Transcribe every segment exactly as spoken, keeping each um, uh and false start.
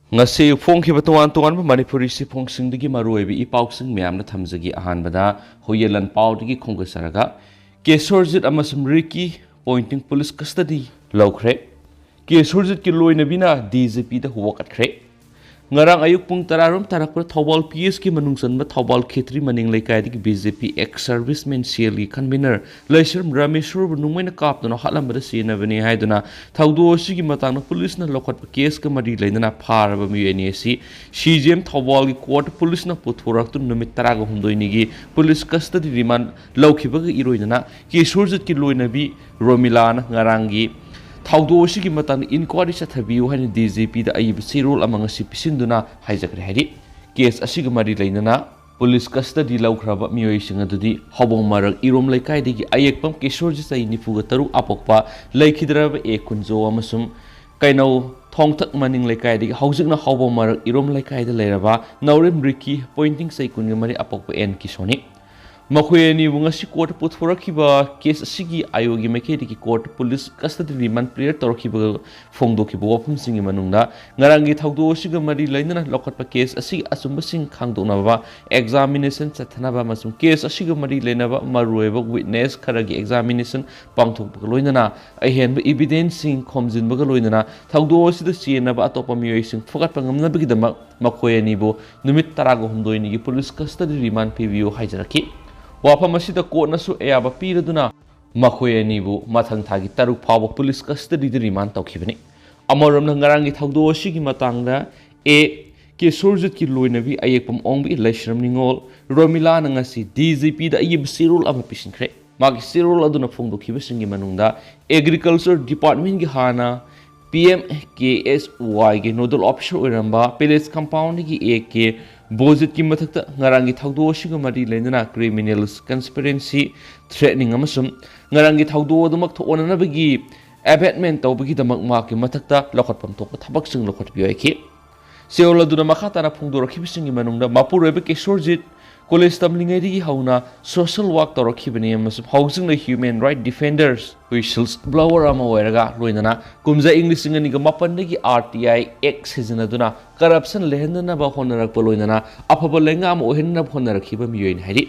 ꯉꯁꯤ ꯐꯣꯡꯈꯤꯕ ꯇꯣꯉꯥꯟ ꯇꯣꯉꯥꯟꯕ ꯃꯅꯤꯄꯨꯔꯤ ꯁꯤꯐꯣꯡꯁꯤꯡꯗꯒꯤ ꯃꯔꯨꯑꯣꯏꯕ ꯏ ꯄꯥꯎꯁꯤꯡ ꯃꯌꯥꯝꯅ ꯊꯝꯖꯒꯦ꯫ ꯑꯍꯥꯟꯕꯗ ꯍꯨꯌꯦꯟꯂꯟ ꯄꯥꯎꯗꯒꯤ ꯈꯣꯝꯒꯠꯆꯔꯒ, ꯀꯦꯁꯣꯔꯖꯤꯠ ꯑꯃꯁꯨꯡ ꯔꯤꯀꯤ ꯄꯣꯏꯟꯇꯤꯡ ꯄꯨꯂꯤꯁ ꯀꯁꯇꯗꯤ ꯂꯧꯈ꯭ꯔꯦ꯫ ꯀꯦꯁꯣꯔꯖꯤꯠꯀꯤ ꯂꯣꯏꯅꯕꯤꯅ ꯗꯤ ꯖꯤ ꯄꯤꯗ ꯋꯥꯀꯠꯈ꯭ꯔꯦ꯫ ꯉꯔꯥꯡ ꯑꯌꯨꯛ ꯄꯨꯡ ꯇꯔꯥꯔꯣꯝ ꯇꯥꯔꯛꯄꯗ ꯊꯧꯕꯥꯜ ꯄꯤ ꯑꯦꯁꯀꯤ ꯃꯅꯨꯡ ꯆꯟꯕ ꯊꯧꯕꯥꯜ ꯈꯦꯇ꯭ꯔꯤ ꯃꯅꯤꯡ ꯂꯩꯀꯥꯏꯗꯒꯤ ꯕꯤ ꯖꯦ ꯄꯤ ꯑꯦꯛꯁ ꯁꯔꯚꯤꯁꯃꯦꯟ ꯁꯦꯜꯒꯤ ꯀꯟꯚꯤꯅꯔ ꯂꯩꯁ꯭ꯔꯝ ꯔꯥꯃꯦꯁꯣꯔꯕꯨ ꯅꯨꯡꯃꯩꯅ ꯀꯥꯞꯇꯨꯅ ꯍꯥꯠꯂꯝꯕꯗ ꯁꯤꯖꯤꯟꯅꯕꯅꯤ ꯍꯥꯏꯗꯨꯅ ꯊꯧꯗꯣꯛ ꯑꯁꯤꯒꯤ ꯃꯇꯥꯡꯗ ꯄꯨꯂꯤꯁꯅ ꯂꯧꯈꯠꯄ ꯀꯦꯁꯀ ꯃꯔꯤ ꯂꯩꯅꯅ ꯐꯥꯔꯕ ꯃꯤꯑꯣꯏ ꯑꯅꯤ ꯑꯁꯤ ꯁꯤ ꯖꯤ ꯑꯦꯝ ꯊꯧꯕꯥꯜꯒꯤ ꯀꯣꯔꯠ ꯄꯨꯂꯤꯁꯅ ꯄꯨꯊꯣꯔꯛꯇꯨꯅ ꯅꯨꯃꯤꯠ ꯇꯔꯥꯒ ꯍꯨꯝꯗꯣꯏꯅꯤꯒꯤ ꯄꯨꯂꯤꯁ ꯀꯁꯇꯗꯤ ꯔꯤꯃꯥꯟ ꯂꯧꯈꯤꯕꯒ ꯏꯔꯣꯏꯅꯅ ꯀꯦꯁꯣꯔꯖꯤꯠꯀꯤ ꯂꯣꯏꯅꯕꯤ ꯔꯣꯃꯤꯂꯥꯅ ꯉꯔꯥꯡꯒꯤ ꯊꯧꯗꯣꯛ ꯑꯁꯤꯒꯤ ꯃꯇꯥꯡꯗ ꯏꯟꯀ꯭ꯋꯥꯔꯤ ꯆꯠꯊꯕꯤꯌꯨ ꯍꯥꯏꯅ ꯗꯤ ꯖꯤ ꯄꯤꯗ ꯑꯏꯕ ꯆꯦꯔꯣꯜ ꯑꯃ ꯉꯁꯤ ꯄꯤꯁꯤꯟꯗꯨꯅ ꯍꯥꯏꯖꯈ꯭ꯔꯦ ꯍꯥꯏꯔꯤ꯫ ꯀꯦꯁ ꯑꯁꯤꯒ ꯃꯔꯤ ꯂꯩꯅꯅ ꯄꯨꯂꯤꯁ ꯀꯁꯇꯗꯤ ꯂꯧꯈ꯭ꯔꯕ ꯃꯤꯑꯣꯏꯁꯤꯡ ꯑꯗꯨꯗꯤ ꯍꯧꯕꯣꯡ ꯃꯔꯛ ꯏꯔꯣꯝ ꯂꯩꯀꯥꯏꯗꯒꯤ ꯑꯌꯦꯛꯄꯝ ꯀꯦꯁꯣꯔꯖꯤꯠ, ꯆꯍꯤ ꯅꯤꯐꯨꯒ ꯇꯔꯨꯛ ꯑꯄꯣꯛꯄ, ꯂꯩꯈꯤꯗ꯭ꯔꯕ ꯑꯦ ꯀꯨꯟꯖꯣ ꯑꯃꯁꯨꯡ ꯀꯩꯅꯧ ꯊꯣꯡꯊꯛ ꯃꯅꯤꯡ ꯂꯩꯀꯥꯏꯗꯒꯤ ꯍꯧꯖꯤꯛꯅ ꯍꯧꯕꯣꯡ ꯃꯔꯛ ꯏꯔꯣꯝ ꯂꯩꯀꯥꯏꯗ ꯂꯩꯔꯕ ꯅꯥꯎꯔꯦꯝ ꯔꯤꯀꯤ, ꯄꯣꯏꯟꯇꯤꯡ, ꯆꯍꯤ ꯀꯨꯟꯒ ꯃꯔꯤ ꯑꯄꯣꯛꯄ, ꯑꯦꯟ ꯀꯤꯁꯣꯅꯤ꯫ ꯃꯈꯣꯏ ꯑꯅꯤꯕꯨ ꯉꯁꯤ ꯀꯣꯔꯠꯇ ꯄꯨꯊꯣꯔꯛꯈꯤꯕ ꯀꯦꯁ ꯑꯁꯤꯒꯤ ꯑꯥꯏ ꯑꯣꯒꯤ ꯃꯥꯏꯀꯩꯗꯒꯤ ꯀꯣꯔꯠꯇ ꯄꯨꯂꯤꯁ ꯀꯁꯇꯗꯤ ꯔꯤꯃꯥꯟ ꯄꯤꯔ ꯇꯧꯔꯛꯈꯤꯕ ꯐꯣꯡꯗꯣꯛꯈꯤꯕ ꯋꯥꯐꯝꯁꯤꯡꯒꯤ ꯃꯅꯨꯡꯗ ꯉꯔꯥꯡꯒꯤ ꯊꯧꯗꯣꯛ ꯑꯁꯤꯒ ꯃꯔꯤ ꯂꯩꯅꯅ ꯂꯧꯈꯠꯄ ꯀꯦꯁ ꯑꯁꯤꯒꯤ ꯑꯆꯨꯝꯕꯁꯤꯡ ꯈꯪꯗꯣꯛꯅꯕ ꯑꯦꯛꯖꯥꯃꯤꯅꯦꯁꯟ ꯆꯠꯊꯅꯕ ꯑꯃꯁꯨꯡ ꯀꯦꯁ ꯑꯁꯤꯒ ꯃꯔꯤ ꯂꯩꯅꯕ ꯃꯔꯨꯑꯣꯏꯕ ꯋꯤꯠꯅꯦꯁ ꯈꯔꯒꯤ ꯑꯦꯛꯖꯥꯃꯤꯅꯦꯁꯟ ꯄꯥꯡꯊꯣꯛꯄꯒ ꯂꯣꯏꯅꯅ ꯑꯍꯦꯟꯕ ꯏꯕꯤꯗꯦꯟꯁꯁꯤꯡ ꯈꯣꯝꯖꯤꯟꯕꯒ ꯂꯣꯏꯅꯅ ꯊꯧꯗꯣꯛ ꯑꯁꯤꯗ ꯆꯦꯟꯅꯕ ꯑꯇꯣꯞꯄ ꯃꯤꯑꯣꯏꯁꯤꯡ ꯐꯨꯒꯠꯄ ꯉꯝꯅꯕꯒꯤꯗꯃꯛ ꯃꯈꯣꯏ ꯑꯅꯤꯕꯨ ꯅꯨꯃꯤꯠ ꯇꯔꯥꯒ ꯍꯨꯝꯗꯣꯏꯅꯤꯒꯤ ꯄꯨꯂꯤꯁ ꯀꯁꯇꯗꯤ ꯔꯤꯃꯥꯟ ꯄꯤꯕꯤꯌꯨ ꯍꯥꯏꯖꯔꯛꯈꯤ꯫ ꯋꯥꯐꯝ ꯑꯁꯤꯗ ꯀꯣꯔꯠꯅꯁꯨ ꯑꯌꯥꯕ ꯄꯤꯔꯗꯨꯅ ꯃꯈꯣꯏ ꯑꯅꯤꯕꯨ ꯃꯊꯪ ꯊꯥꯒꯤ ꯇꯔꯨꯛ ꯐꯥꯎꯕ ꯄꯨꯂꯤꯁ ꯀꯁꯇꯗꯤꯗ ꯔꯤꯃꯥꯟ ꯇꯧꯈꯤꯕꯅꯤ꯫ ꯑꯃꯔꯣꯝꯗ ꯉꯔꯥꯡꯒꯤ ꯊꯧꯗꯣꯛ ꯑꯁꯤꯒꯤ ꯃꯇꯥꯡꯗ ꯑꯦ ꯀꯦꯁꯣꯔꯖꯤꯠꯀꯤ ꯂꯣꯏꯅꯕꯤ ꯑꯌꯦꯛꯄꯝ ꯑꯣꯡꯕꯤ ꯂꯩꯁ꯭ꯔꯝ ꯅꯤꯉꯣꯜ ꯔꯣꯃꯤꯂꯥꯅ ꯉꯁꯤ ꯗꯤ ꯖꯤ ꯄꯤꯗ ꯑꯏꯕ ꯆꯦꯔꯣꯜ ꯑꯃ ꯄꯤꯁꯤꯟꯈ꯭ꯔꯦ꯫ ꯃꯥꯒꯤ ꯆꯦꯔꯣꯜ ꯑꯗꯨꯅ ꯐꯣꯡꯗꯣꯛꯈꯤꯕꯁꯤꯡꯒꯤ ꯃꯅꯨꯡꯗ ꯑꯦꯒ꯭ꯔꯤꯀꯜꯆꯔ ꯗꯤꯄꯥꯔꯠꯃꯦꯟꯒꯤ ꯍꯥꯟꯅ ꯄꯤ ꯑꯦꯝ ꯀꯦ ꯑꯦꯁ ꯋꯥꯏꯒꯤ ꯅꯣꯗꯜ ꯑꯣꯐꯤꯁꯔ ꯑꯣꯏꯔꯝꯕ ꯄꯦꯂꯦꯁ ꯀꯝꯄꯥꯎꯟꯗꯒꯤ ꯑꯦ ꯀꯦ ꯕꯣꯖꯤꯠꯀꯤ ꯃꯊꯛꯇ ꯉꯔꯥꯡꯒꯤ ꯊꯧꯗꯣꯛ ꯑꯁꯤꯒ ꯃꯔꯤ ꯂꯩꯅꯅ ꯀ꯭ꯔꯤꯃꯤꯅꯦꯜ ꯀꯟꯁꯄꯤꯔꯦꯟꯁꯤ, ꯊ꯭ꯔꯦꯠꯅꯤꯡ ꯑꯃꯁꯨꯡ ꯉꯔꯥꯡꯒꯤ ꯊꯧꯗꯣꯛ ꯑꯗꯨꯃꯛ ꯊꯣꯛꯍꯟꯅꯕꯒꯤ ꯑꯦꯕꯦꯠꯃꯦꯟ ꯇꯧꯕꯒꯤꯗꯃꯛ ꯃꯍꯥꯛꯀꯤ ꯃꯊꯛꯇ ꯂꯧꯈꯠꯐꯝ ꯊꯣꯛꯄ ꯊꯕꯛꯁꯤꯡ ꯂꯧꯈꯠꯄꯤꯌꯨ ꯍꯥꯏꯈꯤ꯫ ꯆꯦꯔꯣꯜ ꯑꯗꯨꯅ ꯃꯈꯥ ꯇꯥꯅ ꯐꯣꯡꯗꯣꯔꯛꯈꯤꯕꯁꯤꯡꯒꯤ ꯃꯅꯨꯡꯗ ꯃꯄꯨꯔꯣꯏꯕ ꯀꯦꯁꯣꯔꯖꯤꯠ ꯀꯣꯂꯦꯖ ꯇꯝꯂꯤꯉꯩꯗꯒꯤ ꯍꯧꯅ ꯁꯣꯁꯤꯌꯦꯜ ꯋꯥꯔꯛ ꯇꯧꯔꯛꯈꯤꯕꯅꯤ ꯑꯃꯁꯨꯡ ꯍꯧꯖꯤꯛꯅ ꯍ꯭ꯌꯨꯃꯦꯟ ꯔꯥꯏꯠ ꯗꯤꯐꯦꯟꯗꯔꯁ ꯋꯤꯁꯜ ꯕ꯭ꯂꯣꯋꯔ ꯑꯃ ꯑꯣꯏꯔꯒ ꯂꯣꯏꯅꯅ ꯀꯨꯝꯖꯥ ꯏꯪ ꯂꯤꯁꯤꯡ ꯑꯅꯤꯒ ꯃꯥꯄꯟꯗꯒꯤ ꯑꯥꯔ ꯇꯤ ꯑꯥꯏ ꯑꯦꯛ ꯁꯤꯖꯤꯟꯅꯗꯨꯅ ꯀꯔꯞꯁꯟ ꯂꯩꯍꯟꯗꯅꯕ ꯍꯣꯠꯅꯔꯛꯄ ꯂꯣꯏꯅꯅ ꯑꯐꯕ ꯂꯩꯉꯥꯛ ꯑꯃ ꯑꯣꯏꯍꯟꯅꯕ ꯍꯣꯠꯅꯔꯛꯈꯤꯕ ꯃꯤꯑꯣꯏꯅꯤ ꯍꯥꯏꯔꯤ꯫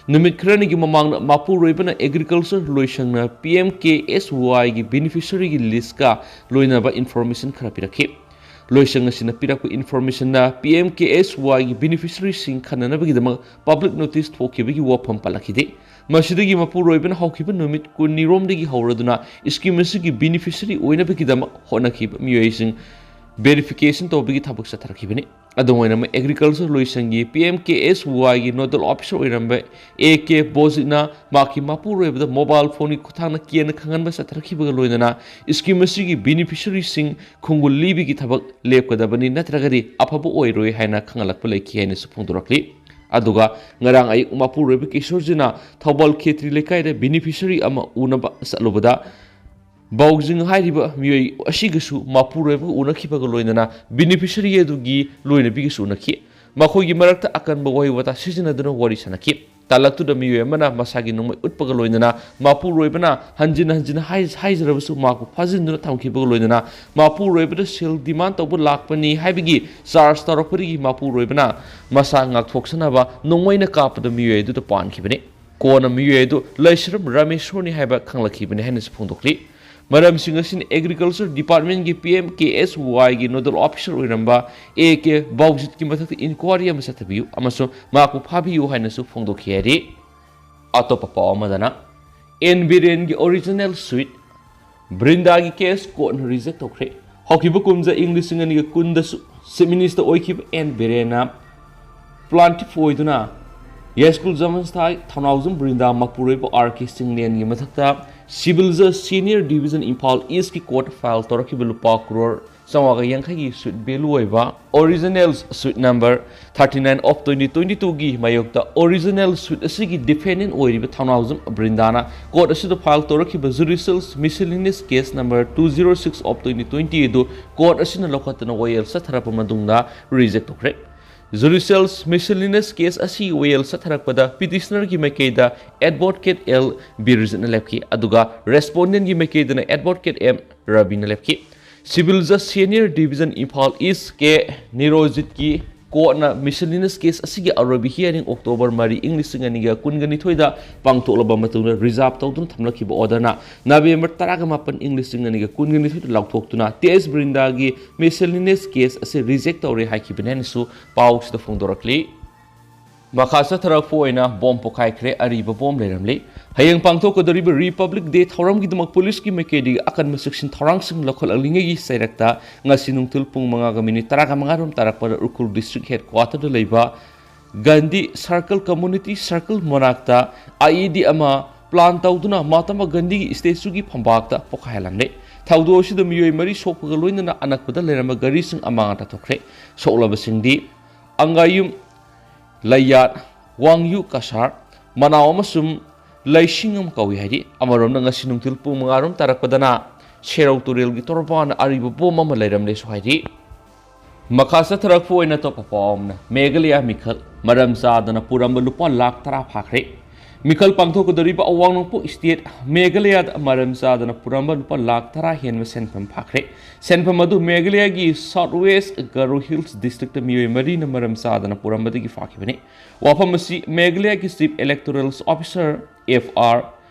ꯅꯨꯃꯤꯠ ꯈꯔꯅꯤꯒꯤ ꯃꯃꯥꯡꯗ ꯃꯄꯨꯔꯣꯏꯕꯅ ꯑꯦꯒ꯭ꯔꯤꯀꯜꯆꯔ ꯂꯣꯏꯁꯪꯅ ꯄꯤ ꯑꯦꯝ ꯀꯦ ꯑꯦꯁ ꯋꯥꯏꯒꯤ ꯕꯦꯅꯤꯐꯤꯁꯔꯤꯒꯤ ꯂꯤꯁꯀ ꯂꯣꯏꯅꯕ ꯏꯟꯐꯣꯔꯃꯦꯁꯟ ꯈꯔ ꯄꯤꯔꯛꯈꯤ꯫ ꯂꯣꯏꯁꯪ ꯑꯁꯤꯅ ꯄꯤꯔꯛꯄ ꯏꯟꯐꯣꯔꯃꯦꯁꯟꯅ ꯄꯤ ꯑꯦꯝ ꯀꯦ ꯑꯦꯁ ꯋꯥꯏꯒꯤ ꯕꯦꯅꯤꯐꯤꯁꯔꯤꯁꯤꯡ ꯈꯟꯅꯅꯕꯒꯤꯗꯃꯛ ꯄꯕ꯭ꯂꯤꯛ ꯅꯣꯇꯤꯁ ꯊꯣꯛꯈꯤꯕꯒꯤ ꯋꯥꯐꯝ ꯄꯜꯂꯛꯈꯤꯗꯦ꯫ ꯃꯁꯤꯗꯒꯤ ꯃꯄꯨꯔꯣꯏꯕꯅ ꯍꯧꯈꯤꯕ ꯅꯨꯃꯤꯠ ꯀꯨꯟꯅꯤꯔꯣꯝꯗꯒꯤ ꯍꯧꯔꯗꯨꯅ ꯁ꯭ꯀꯤꯝ ꯑꯁꯤꯒꯤ ꯕꯦꯅꯤꯐꯤꯁꯔꯤ ꯑꯣꯏꯅꯕꯒꯤꯗꯃꯛ ꯍꯣꯠꯅꯈꯤꯕ ꯃꯤꯑꯣꯏꯁꯤꯡ ꯚꯦꯔꯤꯐꯤꯀꯦꯁꯟ ꯇꯧꯕꯒꯤ ꯊꯕꯛ ꯆꯠꯊꯔꯛꯈꯤꯕꯅꯤ꯫ ꯑꯗꯨꯝ ꯑꯣꯏꯅꯃꯛ ꯑꯦꯒ꯭ꯔꯤꯀꯜꯆꯔ ꯂꯣꯏꯁꯪꯒꯤ ꯄꯤ ꯑꯦꯝ ꯀꯦ ꯑꯦꯁ ꯋꯥꯏꯒꯤ ꯅꯣꯗꯜ ꯑꯣꯐꯤꯁꯔ ꯑꯣꯏꯔꯝꯕ ꯑꯦ ꯀꯦ ꯕꯣꯖꯤꯠꯅ ꯃꯍꯥꯛꯀꯤ ꯃꯄꯨꯔꯣꯏꯕꯗ ꯃꯣꯕꯥꯏꯜ ꯐꯣꯟꯒꯤ ꯈꯨꯠꯊꯥꯡꯗ ꯀꯦꯟꯅ ꯈꯪꯍꯟꯕ ꯆꯠꯊꯔꯛꯈꯤꯕꯒ ꯂꯣꯏꯅꯅ ꯁ꯭ꯀꯤꯝ ꯑꯁꯤꯒꯤ ꯕꯦꯅꯤꯐꯤꯁꯔꯤꯁꯤꯡ ꯈꯣꯡꯒꯨꯜ ꯂꯤꯕꯒꯤ ꯊꯕꯛ ꯂꯦꯞꯀꯗꯕꯅꯤ, ꯅꯠꯇ꯭ꯔꯒꯗꯤ ꯑꯐꯕ ꯑꯣꯏꯔꯣꯏ ꯍꯥꯏꯅ ꯈꯪꯍꯜꯂꯛꯄ ꯂꯩꯈꯤ ꯍꯥꯏꯅꯁꯨ ꯐꯣꯡꯗꯣꯔꯛꯂꯤ꯫ ꯑꯗꯨꯒ ꯉꯔꯥꯡ ꯑꯌꯨꯛ ꯃꯄꯨꯔꯣꯏꯕ ꯀꯤꯁꯣꯔꯖꯤꯅ ꯊꯧꯕꯥꯜ ꯈꯦꯇ꯭ꯔꯤ ꯂꯩꯀꯥꯏꯗ ꯕꯦꯅꯤꯐꯤꯁꯔꯤ ꯑꯃ ꯎꯅꯕ ꯆꯠꯂꯨꯕꯗ ꯕꯥꯎꯖꯤꯡ ꯍꯥꯏꯔꯤꯕ ꯃꯤꯑꯣꯏ ꯑꯁꯤꯒꯁꯨ ꯃꯄꯨꯔꯣꯏꯕꯒ ꯎꯅꯈꯤꯕꯒ ꯂꯣꯏꯅꯅ ꯕꯦꯅꯤꯐꯤꯁꯔꯤ ꯑꯗꯨꯒꯤ ꯂꯣꯏꯅꯕꯤꯒꯁꯨ ꯎꯅꯈꯤ꯫ ꯃꯈꯣꯏꯒꯤ ꯃꯔꯛꯇ ꯑꯀꯟꯕ ꯋꯥꯍꯩ ꯋꯥꯇꯥ ꯁꯤꯖꯤꯟꯅꯗꯨꯅ ꯋꯥꯔꯤ ꯁꯥꯟꯅꯈꯤ꯫ ꯇꯥꯜꯂꯛꯇꯨꯗ ꯃꯤꯑꯣꯏ ꯑꯃꯅ ꯃꯁꯥꯒꯤ ꯅꯣꯡꯃꯩ ꯎꯠꯄꯒ ꯂꯣꯏꯅꯅ ꯃꯄꯨꯔꯣꯏꯕꯅ ꯍꯟꯖꯤꯟ ꯍꯟꯖꯤꯟ ꯍꯥꯏ-, ꯍꯥꯏꯖꯔꯕꯁꯨ ꯃꯍꯥꯛꯄꯨ ꯐꯥꯖꯤꯟꯗꯨꯅ ꯊꯝꯈꯤꯕꯒ ꯂꯣꯏꯅꯅ ꯃꯄꯨꯔꯣꯏꯕꯗ ꯁꯦꯜ ꯗꯤꯃꯥꯟ ꯇꯧꯕ ꯂꯥꯛꯄꯅꯤ ꯍꯥꯏꯕꯒꯤ ꯆꯥꯔꯖ ꯇꯧꯔꯛꯄꯗꯒꯤ ꯃꯄꯨꯔꯣꯏꯕꯅ ꯃꯁꯥ ꯉꯥꯛꯊꯣꯛꯆꯅꯕ ꯅꯣꯡꯃꯩꯅ ꯀꯥꯞꯄꯗ ꯃꯤꯑꯣꯏ ꯑꯗꯨꯗ ꯄꯥꯟꯈꯤꯕꯅꯤ꯫ ꯀꯣꯟꯅ ꯃꯤꯑꯣꯏ ꯑꯗꯨ ꯂꯩꯁ꯭ꯔꯝ ꯔꯥꯃꯦꯁꯣꯔꯅꯤ ꯍꯥꯏꯕ ꯈꯪꯂꯛꯈꯤꯕꯅꯤ ꯍꯥꯏꯅꯁꯨ ꯐꯣꯡꯗꯣꯛꯂꯤ꯫ ꯃꯔꯝꯁꯤꯡ ꯑꯁꯤꯅ ꯑꯦꯒ꯭ꯔꯤꯀꯜꯆꯔ ꯗꯤꯄꯥꯔꯠꯃꯦꯟꯒꯤ ꯄꯤ ꯑꯦꯝ ꯀꯦ ꯑꯦꯁ ꯋꯥꯏꯒꯤ ꯅꯣꯗꯜ ꯑꯣꯐꯤꯁꯔ ꯑꯣꯏꯔꯝꯕ ꯑꯦ ꯀꯦ ꯕꯥꯎꯖꯤꯠꯀꯤ ꯃꯊꯛꯇ ꯏꯟꯀ꯭ꯋꯥꯔꯤ ꯑꯃ ꯆꯠꯊꯕꯤꯌꯨ ꯑꯃꯁꯨꯡ ꯃꯍꯥꯛꯄꯨ ꯐꯥꯕꯤꯌꯨ ꯍꯥꯏꯅꯁꯨ ꯐꯣꯡꯗꯣꯛꯈꯤ ꯍꯥꯏꯔꯤ꯫ ꯑꯇꯣꯞꯄ ꯄꯥꯎ ꯑꯃꯗꯅ, ꯑꯦꯟ ꯕꯤꯔꯦꯟꯒꯤ ꯑꯣꯔꯤꯖꯤꯅꯦꯜ ꯁꯨꯏꯠ ꯕ꯭ꯔꯤꯟꯗꯥꯒꯤ ꯀꯦꯁ ꯀꯣꯔꯠꯅ ꯔꯤꯖꯦꯛ ꯇꯧꯈ꯭ꯔꯦ꯫ ꯍꯧꯈꯤꯕ ꯀꯨꯝꯖꯥ ꯏꯪ ꯂꯤꯁꯤꯡ ꯑꯅꯤꯒ ꯀꯨꯟꯗꯁꯨ ꯆꯤꯐ ꯃꯤꯅꯤꯁꯇꯔ ꯑꯣꯏꯈꯤꯕ ꯑꯦꯟ ꯕꯤꯔꯦꯟꯅ ꯄ꯭ꯂꯥꯟꯇꯤꯐ ꯑꯣꯏꯗꯨꯅ ꯌꯥꯏꯁ꯭ꯀꯨꯜ ꯖꯃꯟꯁꯊꯥꯏ ꯊꯧꯅꯥꯎꯖꯝ ꯕ꯭ꯔꯤꯟꯗꯥ ꯃꯄꯨꯔꯣꯏꯕ ꯑꯥꯔ ꯀꯦ ꯁꯤꯡꯂꯦꯟꯒꯤ ꯃꯊꯛꯇ ꯁꯤꯚꯤꯜ ꯖꯁ ꯁꯤꯅꯤꯌꯔ ꯗꯤꯕꯤꯖꯟ ꯏꯝꯐꯥꯜ ꯏꯁꯀꯤ ꯀꯣꯔꯠꯇ ꯐꯥꯏꯜ ꯇꯧꯔꯛꯈꯤꯕ ꯂꯨꯄꯥ ꯀ꯭ꯔꯣꯔ ꯆꯥꯝꯃꯉꯥꯒ ꯌꯥꯡꯈꯩꯒꯤ ꯁꯨꯏꯠ ꯚꯦꯂꯨ ꯑꯣꯏꯕ original suit number thirty nine of twenty twenty twoꯒꯤ ꯃꯥꯌꯣꯛꯇ ꯑꯣꯔꯤꯖꯤꯅꯦꯜ ꯁꯨꯏꯠ ꯑꯁꯤꯒꯤ ꯗꯤꯐꯦꯟꯗꯦꯟ ꯑꯣꯏꯔꯤꯕ ꯊꯧꯅꯥꯎꯖꯝ ꯕ꯭ꯔꯤꯟꯗꯥꯅ ꯀꯣꯔꯠ ꯑꯁꯤꯗ ꯐꯥꯏꯜ ꯇꯧꯔꯛꯈꯤꯕ judicial miscellaneous case number two zero six of twenty twenty ꯑꯗꯨ ꯀꯣꯔꯠ ꯑꯁꯤꯅ ꯂꯧꯈꯠꯇꯨꯅ ꯋꯥꯌꯦꯜ ꯆꯠꯊꯔꯛꯄ ꯃꯇꯨꯡꯗ ꯔꯤꯖꯦꯛ ꯇꯧꯈ꯭ꯔꯦ꯫ Judicial miscellaneous case ꯑꯁꯤꯒꯤ ꯋꯥꯌꯦꯜ ꯆꯠꯊꯔꯛꯄꯗ petitionerꯒꯤ ꯃꯥꯏꯀꯩꯗ advocate L ꯕꯤꯔꯖꯤꯠꯅ ꯂꯦꯞꯈꯤ, ꯑꯗꯨꯒ respondentꯒꯤ ꯃꯥꯏꯀꯩꯗꯅ advocate M ꯔꯕꯤꯅ ꯂꯦꯞꯈꯤ꯫ Civil Judge Senior Division Imphal East ꯀꯦ ꯅꯤꯔꯣꯖꯤꯠꯀꯤ courtꯅ miscellaneous case ꯑꯁꯤꯒꯤ ꯑꯔꯣꯏꯕ hearing October ꯃꯔꯤ, ꯏꯪ ꯂꯤꯁꯤꯡ ꯑꯅꯤꯒ ꯀꯨꯟꯒ ꯅꯤꯊꯣꯏꯗ ꯄꯥꯡꯊꯣꯛꯂꯕ ꯃꯇꯨꯡꯗ reserve ꯇꯧꯗꯨꯅ ꯊꯝꯂꯛꯈꯤꯕ orderꯅ November ꯇꯔꯥꯒ ꯃꯥꯄꯟ, ꯏꯪ ꯂꯤꯁꯤꯡ ꯑꯅꯤꯒ ꯀꯨꯟꯒ ꯅꯤꯊꯣꯏꯗ ꯂꯥꯎꯊꯣꯛꯇꯨꯅ ꯇꯦꯖ ꯕ꯭ꯔꯤꯟꯗꯥꯒꯤ miscellaneous case ꯑꯁꯤ reject ꯇꯧꯔꯦ ꯍꯥꯏꯈꯤꯕꯅꯤ ꯍꯥꯏꯅꯁꯨ ꯄꯥꯎꯁꯤꯗ ꯐꯣꯡꯗꯣꯔꯛꯂꯤ꯫ ꯃꯈꯥ ꯆꯠꯊꯔꯛꯄ ꯑꯣꯏꯅ ꯕꯣꯝ ꯄꯣꯈꯥꯏꯈ꯭ꯔꯦ, ꯑꯔꯤꯕ ꯕꯣꯝ ꯂꯩꯔꯝꯂꯤ꯫ ꯍꯌꯦꯡ ꯄꯥꯡꯊꯣꯛꯀꯗꯧꯔꯤꯕ Republic Day ꯊꯧꯔꯝꯒꯤꯗꯃꯛ ꯄꯨꯂꯤꯁꯀꯤ ꯃꯥꯏꯀꯩꯗꯒꯤ ꯑꯀꯟꯕ ꯆꯦꯛꯁꯤꯟ ꯊꯧꯔꯥꯡꯁꯤꯡ ꯂꯧꯈꯠꯂꯛꯂꯤꯉꯩꯒꯤ ꯆꯩꯔꯛꯇ ꯉꯁꯤ ꯅꯨꯡꯊꯤꯜ ꯄꯨꯡ ꯃꯉꯥꯒ ꯃꯤꯅꯤꯠ ꯇꯔꯥꯒ ꯃꯉꯥ ꯔꯣꯝ ꯇꯥꯔꯛꯄꯗ ꯎꯈ꯭ꯔꯨꯜ district headquarterꯗ ꯂꯩꯕ ꯒꯥꯟꯙꯤ Circle, Community Circle ꯃꯅꯥꯛꯇ IED ꯑꯃ plan ꯇꯧꯗꯨꯅ ꯃꯍꯥꯇꯃꯥ ꯒꯥꯟꯙꯤꯒꯤ statueꯒꯤ ꯐꯝꯕꯥꯛꯇ ꯄꯣꯈꯥꯏꯍꯜꯂꯝꯂꯦ꯫ ꯊꯧꯗꯣꯛ ꯑꯁꯤꯗ ꯃꯤꯑꯣꯏ ꯃꯔꯤ ꯁꯣꯛꯄꯒ ꯂꯣꯏꯅꯅ ꯑꯅꯛꯄꯗ ꯂꯩꯔꯝꯕ ꯒꯥꯔꯤꯁꯤꯡ ꯑꯃꯥꯡ ꯑꯇꯥ ꯊꯣꯛꯈ꯭ꯔꯦ꯫ ꯁꯣꯛꯂꯕꯁꯤꯡꯗꯤ ꯑꯪꯒꯥꯌꯨꯝ ꯂꯩꯌꯥꯠ, ꯋꯥꯡꯌꯨ ꯀꯁꯥꯔ, ꯃꯅꯥꯎ ꯑꯃꯁꯨꯡ ꯂꯩꯁꯤꯡ ꯑꯃ ꯀꯧꯏ ꯍꯥꯏꯔꯤ꯫ ꯑꯃꯔꯣꯝꯗ ꯉꯁꯤ ꯅꯨꯡꯊꯤꯜ ꯄꯨꯡ ꯃꯉꯥ ꯔꯣꯝ ꯇꯥꯔꯛꯄꯗꯅ ꯁꯦꯔꯧ ꯇꯨꯔꯦꯜꯒꯤ ꯇꯣꯔꯕꯥꯟꯗ ꯑꯔꯤꯕ ꯕꯣꯝ ꯑꯃ ꯂꯩꯔꯝꯂꯦꯁꯨ ꯍꯥꯏꯔꯤ꯫ ꯃꯈꯥ ꯆꯠꯊꯔꯛꯄ ꯑꯣꯏꯅ ꯑꯇꯣꯞꯄ ꯄꯥꯎ ꯑꯃꯅ, ꯃꯦꯘꯥꯂꯌꯥ ꯃꯤꯈꯜ ꯃꯔꯝ ꯆꯥꯗꯅ ꯄꯨꯔꯝꯕ ꯂꯨꯄꯥ ꯂꯥꯈ ꯇꯔꯥ ꯐꯥꯈ꯭ꯔꯦ꯫ ꯃꯤꯈꯜ ꯄꯥꯡꯊꯣꯛꯀꯗꯧꯔꯤꯕ ꯑꯋꯥꯡ ꯅꯣꯡꯄꯣꯛ state ꯃꯦꯘꯥꯂꯌꯥꯗ ꯃꯔꯝ ꯆꯥꯗꯅ ꯄꯨꯔꯝꯕ ꯂꯨꯄꯥ ꯂꯥꯈ ꯇꯔꯥ ꯍꯦꯟꯕ ꯁꯦꯟꯐꯝ ꯐꯥꯈ꯭ꯔꯦ꯫ ꯁꯦꯟꯐꯝ ꯑꯗꯨ ꯃꯦꯘꯥꯂꯌꯥꯒꯤ South West Garo Hills districtꯇ ꯃꯤꯑꯣꯏ ꯃꯔꯤꯅ ꯃꯔꯝ ꯆꯥꯗꯅ ꯄꯨꯔꯝꯕꯗꯒꯤ ꯐꯥꯈꯤꯕꯅꯤ꯫ ꯋꯥꯐꯝ ꯑꯁꯤ ꯃꯦꯘꯥꯂꯌꯥꯒꯤ Chief Electoral Officer, F R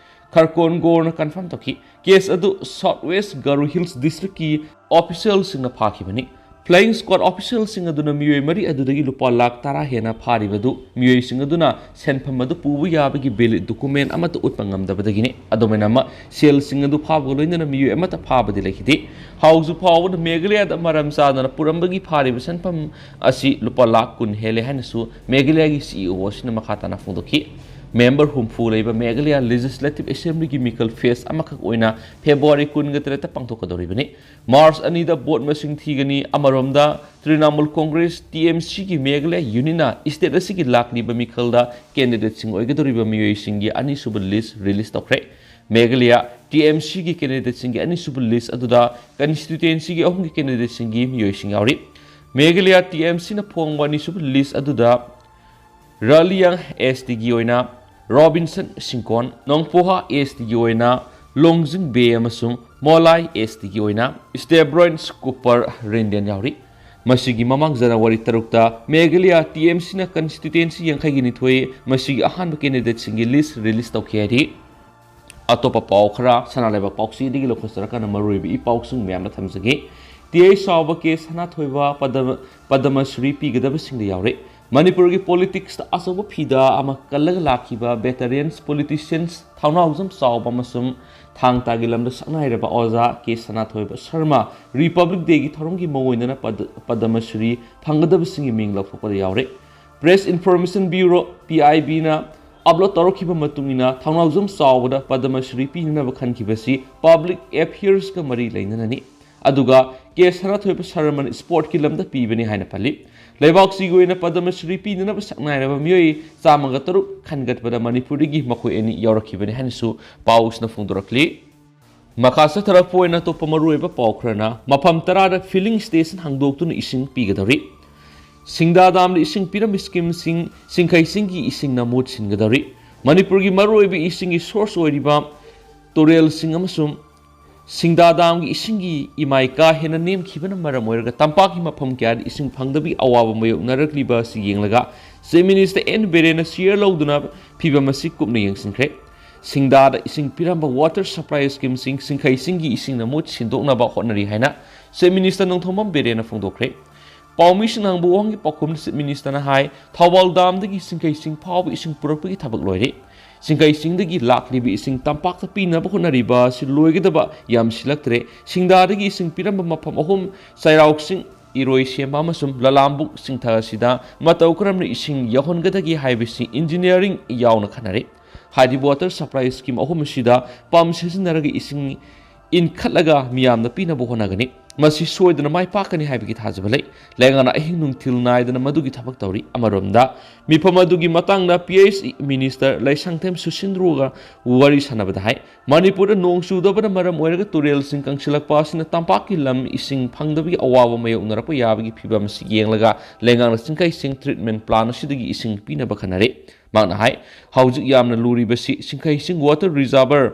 ꯈꯔꯀꯣꯟ ꯒꯣꯔꯅ confirm ꯇꯧꯈꯤ꯫ Case ꯑꯗꯨ South West Garo Hills districtꯀꯤ officialꯁꯤꯡꯅ ꯐꯥꯈꯤꯕꯅꯤ꯫ Flying squad officialꯁꯤꯡ ꯑꯗꯨꯅ ꯃꯤꯑꯣꯏ ꯃꯔꯤ ꯑꯗꯨꯗꯒꯤ ꯂꯨꯄꯥ ꯂꯥꯈ ꯇꯔꯥ ꯍꯦꯟꯅ ꯐꯥꯔꯤꯕꯗꯨ ꯃꯤꯑꯣꯏꯁꯤꯡ ꯑꯗꯨꯅ ꯁꯦꯟꯐꯝ ꯑꯗꯨ ꯄꯨꯕ ꯌꯥꯕꯒꯤ valid document ꯑꯃꯠꯇ ꯎꯠꯄ ꯉꯝꯗꯕꯗꯒꯤꯅꯤ꯫ ꯑꯗꯨꯃꯥꯏꯅ ꯑꯃ ꯁꯦꯜꯁꯤꯡ ꯑꯗꯨ ꯐꯥꯕꯒ ꯂꯣꯏꯅꯅ ꯃꯤꯑꯣꯏ ꯑꯃꯠꯇ ꯐꯥꯕꯗꯤ ꯂꯩꯈꯤꯗꯦ꯫ ꯍꯧꯖꯤꯛ ꯐꯥꯎꯕꯗ ꯃꯦꯘꯥꯂꯌꯥꯗ ꯃꯔꯝ ꯆꯥꯗꯅ ꯄꯨꯔꯝꯕꯒꯤ ꯐꯥꯔꯤꯕ ꯁꯦꯟꯐꯝ ꯑꯁꯤ ꯂꯨꯄꯥ ꯂꯥꯈ ꯀꯨꯟ ꯍꯦꯜꯂꯦ ꯍꯥꯏꯅꯁꯨ ꯃꯦꯘꯥꯂꯌꯥꯒꯤ CEO ꯑꯁꯤꯅ ꯃꯈꯥ ꯇꯥꯅ ꯐꯣꯡꯗꯣꯛꯈꯤ꯫ Member ꯍꯨꯝꯐꯨ ꯂꯩꯕ ꯃꯦꯘꯥꯂꯌꯥ Legislative Assemblyꯒꯤ ꯃꯤꯈꯜ phase ꯑꯃꯈꯛ ꯑꯣꯏꯅ February ꯀꯨꯟꯒ ꯇꯔꯦꯠꯇ ꯄꯥꯡꯊꯣꯛꯀꯗꯧꯔꯤꯕꯅꯤ꯫ March ꯑꯅꯤꯗ vote ꯃꯁꯤꯡ ꯊꯤꯒꯅꯤ꯫ ꯑꯃꯔꯣꯝꯗ, Trinamool Congress, TMCꯒꯤ ꯃꯦꯘꯥꯂꯌ unitꯅ state ꯑꯁꯤꯒꯤ ꯂꯥꯛꯂꯤꯕ ꯃꯤꯈꯜꯗ candidateꯁꯤꯡ ꯑꯣꯏꯒꯗꯧꯔꯤꯕ ꯃꯤꯑꯣꯏꯁꯤꯡꯒꯤ ꯑꯅꯤꯁꯨꯕ list release ꯇꯧꯈ꯭ꯔꯦ꯫ ꯃꯦꯘꯥꯂꯌ TMCꯒꯤ candidateꯁꯤꯡꯒꯤ ꯑꯅꯤꯁꯨꯕ list ꯑꯗꯨꯗ constituencyꯒꯤ ꯑꯍꯨꯝꯒꯤ candidateꯁꯤꯡꯒꯤ ꯃꯤꯑꯣꯏꯁꯤꯡ ꯌꯥꯎꯔꯤ꯫ ꯃꯦꯘꯥꯂꯌꯥ ꯇꯤ ꯑꯦꯝ ꯁꯤꯅ ꯐꯣꯡꯕ ꯑꯅꯤꯁꯨꯕ ꯂꯤꯁ ꯑꯗꯨꯗ ꯔꯥꯂꯤꯌꯥꯡ ꯑꯦꯁ ꯇꯤꯒꯤ ꯑꯣꯏꯅ ꯔꯣꯕꯤꯟꯁꯟ ꯁꯤꯡꯀꯣꯟ, ꯅꯣꯡꯄꯣꯍꯥ ꯑꯦꯁ ꯇꯤꯒꯤ ꯑꯣꯏꯅ ꯂꯣꯡꯖꯤꯡ ꯕꯦ ꯑꯃꯁꯨꯡ ꯃꯣꯂꯥꯏ ꯑꯦꯁ ꯇꯤꯒꯤ ꯑꯣꯏꯅ ꯁ꯭ꯇꯦꯕ꯭ꯔꯣꯏꯟꯁ ꯀꯨꯄꯔ ꯔꯦꯟꯗꯦꯟ ꯌꯥꯎꯔꯤ꯫ ꯃꯁꯤꯒꯤ ꯃꯃꯥꯡ ꯖꯅꯋꯥꯔꯤ ꯇꯔꯨꯛꯇ ꯃꯦꯘꯥꯂꯌꯥ ꯇꯤ ꯑꯦꯝ ꯁꯤꯅ ꯀꯟꯁꯇꯤꯇ꯭ꯋꯦꯟꯁꯤ ꯌꯥꯡꯈꯩꯒꯤ ꯅꯤꯊꯣꯏ ꯃꯁꯤꯒꯤ ꯑꯍꯥꯟꯕ ꯀꯦꯟꯗꯤꯗꯦꯠꯁꯤꯡꯒꯤ ꯂꯤꯁ ꯔꯤꯂꯤꯁ ꯇꯧꯈꯤ ꯍꯥꯏꯔꯤ꯫ ꯑꯇꯣꯞꯄ ꯄꯥꯎ ꯈꯔ ꯁꯅꯥ ꯂꯩꯕꯥꯛ ꯄꯥꯎꯆꯦꯗꯒꯤ ꯂꯧꯈꯠꯆꯔꯀꯥꯟꯗ ꯃꯔꯨꯑꯣꯏꯕ ꯏ ꯄꯥꯎꯁꯤꯡ ꯃꯌꯥꯝꯗ ꯊꯝꯖꯒꯦ꯫ ꯇꯤ ꯑꯩꯆ ꯆꯥꯎꯕ ꯀꯦ ꯁꯅꯥꯊꯣꯏꯕ ꯄꯗꯃ-, ꯄꯗꯃ ꯁ꯭ꯔꯤ ꯄꯤꯒꯗꯕꯁꯤꯡꯗ ꯌꯥꯎꯔꯦ꯫ ꯃꯅꯤꯄꯨꯔꯒꯤ ꯄꯣꯂꯤꯇꯤꯛꯁꯇ ꯑꯆꯧꯕ ꯐꯤꯗꯥ ꯑꯃ ꯀꯜꯂꯒ ꯂꯥꯛꯈꯤꯕ ꯚꯦꯇꯔꯤꯌꯟꯁ ꯄꯣꯂꯤꯇꯤꯁꯤꯌꯟꯁ ꯊꯧꯅꯥꯎꯖꯝ ꯆꯥꯎꯕ ꯑꯃꯁꯨꯡ ꯊꯥꯡ ꯇꯥꯒꯤ ꯂꯝꯗ ꯁꯛꯅꯥꯏꯔꯕ ꯑꯣꯖꯥ ꯀꯦ ꯁꯅꯥꯊꯣꯏꯕ ꯁꯔꯃ ꯔꯤꯄꯕ꯭ꯂꯤꯛ ꯗꯦꯒꯤ ꯊꯧꯔꯝꯒꯤ ꯃꯑꯣꯡ ꯑꯣꯏꯅꯅ ꯄꯗ-, ꯄꯗꯃ ꯁ꯭ꯔꯤ ꯐꯪꯒꯗꯕꯁꯤꯡꯒꯤ ꯃꯤꯡ ꯂꯧꯊꯣꯛꯄꯗ ꯌꯥꯎꯔꯦ꯫ Press information bureau, P I ꯕꯤꯅ ꯑꯞꯂꯣꯗ ꯇꯧꯔꯛꯈꯤꯕ ꯃꯇꯨꯡ ꯏꯟꯅ ꯊꯧꯅꯥꯎꯖꯝ ꯆꯥꯎꯕꯗ ꯄꯗꯃ ꯁ꯭ꯔꯤ ꯄꯤꯅꯅꯕ ꯈꯟꯈꯤꯕꯁꯤ ꯄꯕ꯭ꯂꯤꯛ ꯑꯦꯐꯤꯌꯔꯁꯀ ꯃꯔꯤ ꯂꯩꯅꯅꯅꯤ꯫ ꯑꯗꯨꯒ ꯀꯦ ꯁꯅꯥꯊꯣꯏꯕ ꯁꯔꯃꯟ ꯁ꯭ꯄꯣꯔꯠꯀꯤ ꯂꯝꯗ ꯄꯤꯕꯅꯤ ꯍꯥꯏꯅ ꯄꯜꯂꯤ꯫ ꯂꯩꯕꯥꯛꯁꯤꯒꯤ ꯑꯣꯏꯅ ꯄꯗꯃ ꯁ꯭ꯔꯤ ꯄꯤꯅꯅꯕ ꯁꯛꯅꯥꯏꯔꯕ ꯃꯤꯑꯣꯏ ꯆꯥꯝꯃꯒ ꯇꯔꯨꯛ ꯈꯟꯒꯠꯄꯗ ꯃꯅꯤꯄꯨꯔꯗꯒꯤ ꯃꯈꯣꯏ ꯑꯅꯤ ꯌꯥꯎꯔꯛꯈꯤꯕꯅꯤ ꯍꯥꯏꯅꯁꯨ ꯄꯥꯎꯁꯤꯅ ꯐꯣꯡꯗꯣꯔꯛꯂꯤ꯫ ꯃꯈꯥ ꯆꯠꯊꯔꯛꯄ ꯑꯣꯏꯅ ꯑꯇꯣꯞꯄ ꯃꯔꯨꯑꯣꯏꯕ ꯄꯥꯎ ꯈꯔꯅ, ꯃꯐꯝ ꯇꯔꯥꯗ ꯐꯤꯂꯤꯡ ꯁ꯭ꯇꯦꯁꯟ ꯍꯥꯡꯗꯣꯛꯇꯨꯅ ꯏꯁꯤꯡ ꯄꯤꯒꯗꯧꯔꯤ꯫ ꯁꯤꯡꯗꯥ ꯗꯥꯝꯗ ꯏꯁꯤꯡ ꯄꯤꯔꯝꯕ ꯁ꯭ꯀꯤꯝꯁꯤꯡ, ꯁꯤꯡꯈꯩꯁꯤꯡꯒꯤ ꯏꯁꯤꯡꯅ ꯃꯍꯨꯠ ꯁꯤꯟꯒꯗꯧꯔꯤ꯫ ꯃꯅꯤꯄꯨꯔꯒꯤ ꯃꯔꯨꯑꯣꯏꯕ ꯏꯁꯤꯡꯒꯤ ꯁꯣꯔꯁ ꯑꯣꯏꯔꯤꯕ ꯇꯨꯔꯦꯜꯁꯤꯡ ꯑꯃꯁꯨꯡ ꯁꯤꯡꯗꯥ ꯗꯥꯝꯒꯤ ꯏꯁꯤꯡꯒꯤ ꯏꯃꯥꯏ ꯀꯥ ꯍꯦꯟꯅ ꯅꯦꯝꯈꯤꯕꯅ ꯃꯔꯝ ꯑꯣꯏꯔꯒ ꯇꯝꯄꯥꯛꯀꯤ ꯃꯐꯝ ꯀꯌꯥꯗ ꯏꯁꯤꯡ ꯐꯪꯗꯕꯒꯤ ꯑꯋꯥꯕ ꯃꯥꯌꯣꯛꯅꯔꯛꯂꯤꯕ ꯑꯁꯤ ꯌꯦꯡꯂꯒ ꯆꯤꯐ ꯃꯤꯅꯤꯁꯇꯔ ꯑꯦꯟ ꯕꯤꯔꯦꯟꯅ ꯁꯤꯌꯔ ꯂꯧꯗꯨꯅ ꯐꯤꯚꯝ ꯑꯁꯤ ꯀꯨꯞꯅ ꯌꯦꯡꯁꯤꯟꯈ꯭ꯔꯦ꯫ ꯁꯤꯡꯗꯥꯗ ꯏꯁꯤꯡ ꯄꯤꯔꯝꯕ ꯋꯥꯇꯔ ꯁꯄ꯭ꯂꯥꯏ ꯁ꯭ꯀꯤꯝꯁꯤꯡ, ꯁꯤꯡꯈꯩꯁꯤꯡꯒꯤ ꯏꯁꯤꯡꯅ ꯃꯍꯨꯠ ꯁꯤꯟꯗꯣꯛꯅꯕ ꯍꯣꯠꯅꯔꯤ ꯍꯥꯏꯅ ꯆꯤꯐ ꯃꯤꯅꯤꯁꯇꯔ ꯅꯣꯡꯊꯣꯝꯕꯝ ꯕꯤꯔꯦꯟꯅ ꯐꯣꯡꯗꯣꯛꯈ꯭ꯔꯦ꯫ ꯄꯥꯎꯃꯤꯁꯤꯡꯅ ꯍꯪꯕ ꯋꯥꯍꯪꯒꯤ ꯄꯥꯎꯈꯨꯝꯗ ꯆꯤꯐ ꯃꯤꯅꯤꯁꯇꯔꯅ ꯍꯥꯏ, ꯊꯧꯕꯥꯜ ꯗꯥꯝꯗꯒꯤ ꯁꯤꯡꯈꯩꯁꯤꯡ ꯐꯥꯎꯕ ꯏꯁꯤꯡ ꯄꯨꯔꯛꯄꯒꯤ ꯊꯕꯛ ꯂꯣꯏꯔꯦ꯫ ꯁꯤꯡꯈꯩꯁꯤꯡꯗꯒꯤ ꯂꯥꯛꯂꯤꯕ ꯏꯁꯤꯡ ꯇꯝꯄꯥꯛꯇ ꯄꯤꯅꯕ ꯍꯣꯠꯅꯔꯤꯕ ꯑꯁꯤ ꯂꯣꯏꯒꯗꯕ ꯌꯥꯝꯁꯤꯜꯂꯛꯇ꯭ꯔꯦ꯫ ꯁꯤꯡꯗꯥꯗꯒꯤ ꯏꯁꯤꯡ ꯄꯤꯔꯝꯕ ꯃꯐꯝ ꯑꯍꯨꯝ, ꯆꯩꯔꯥꯎ ꯆꯤꯡ, ꯏꯔꯣꯏꯁꯦꯝꯕ ꯑꯃꯁꯨꯡ ꯂꯂꯥꯝꯕꯨꯛ ꯆꯤꯡꯊ ꯑꯁꯤꯗ ꯃꯇꯧ ꯀꯔꯝꯅ ꯏꯁꯤꯡ ꯌꯧꯍꯟꯒꯗꯒꯦ ꯍꯥꯏꯕꯁꯤ ꯏꯟꯖꯤꯅꯤꯌꯥꯔꯤꯡ ꯌꯥꯎꯅ ꯈꯟꯅꯔꯤ꯫ ꯍꯥꯏꯔꯤꯕ ꯋꯥꯇꯔ ꯁꯄ꯭ꯂꯥꯏ ꯁ꯭ꯀꯤꯝ ꯑꯍꯨꯝ ꯑꯁꯤꯗ ꯄꯝ ꯁꯤꯖꯤꯟꯅꯔꯒ ꯏꯁꯤꯡ ꯏꯟꯈꯠꯂꯒ ꯃꯤꯌꯥꯝꯗ ꯄꯤꯅꯕ ꯍꯣꯠꯅꯒꯅꯤ꯫ ꯃꯁꯤ ꯁꯣꯏꯗꯅ ꯃꯥꯏ ꯄꯥꯛꯀꯅꯤ ꯍꯥꯏꯕꯒꯤ ꯊꯥꯖꯕ ꯂꯩ꯫ ꯂꯩꯉꯥꯛꯅ ꯑꯍꯤꯡ ꯅꯨꯡꯊꯤꯜ ꯅꯥꯏꯗꯅ ꯃꯗꯨꯒꯤ ꯊꯕꯛ ꯇꯧꯔꯤ꯫ ꯑꯃꯔꯣꯝꯗ, ꯃꯤꯐꯝ ꯑꯗꯨꯒꯤ ꯃꯇꯥꯡꯗ P H E Minister ꯂꯩꯁꯪꯊꯦꯝ ꯁꯨꯁꯤꯟꯗ꯭ꯔꯣꯒ ꯋꯥꯔꯤ ꯁꯥꯟꯅꯕꯗ ꯍꯥꯏ, ꯃꯅꯤꯄꯨꯔꯗ ꯅꯣꯡ ꯆꯨꯗꯕꯅ ꯃꯔꯝ ꯑꯣꯏꯔꯒ ꯇꯨꯔꯦꯜꯁꯤꯡ ꯀꯪꯁꯤꯜꯂꯛꯄ ꯑꯁꯤꯅ ꯇꯝꯄꯥꯛꯀꯤ ꯂꯝ ꯏꯁꯤꯡ ꯐꯪꯗꯕꯒꯤ ꯑꯋꯥꯕ ꯃꯥꯌꯣꯛꯅꯔꯛꯄ ꯌꯥꯕꯒꯤ ꯐꯤꯕꯝ ꯑꯁꯤ ꯌꯦꯡꯂꯒ ꯂꯩꯉꯥꯛꯅ ꯆꯤꯡꯈꯩꯁꯤꯡ treatment plant ꯑꯁꯤꯗꯒꯤ ꯏꯁꯤꯡ ꯄꯤꯅꯕ ꯈꯟꯅꯔꯦ꯫ ꯃꯍꯥꯛꯅ ꯍꯥꯏ, ꯍꯧꯖꯤꯛ ꯌꯥꯝꯅ ꯂꯨꯔꯤꯕꯁꯤ ꯆꯤꯡꯈꯩꯁꯤꯡ water reservoir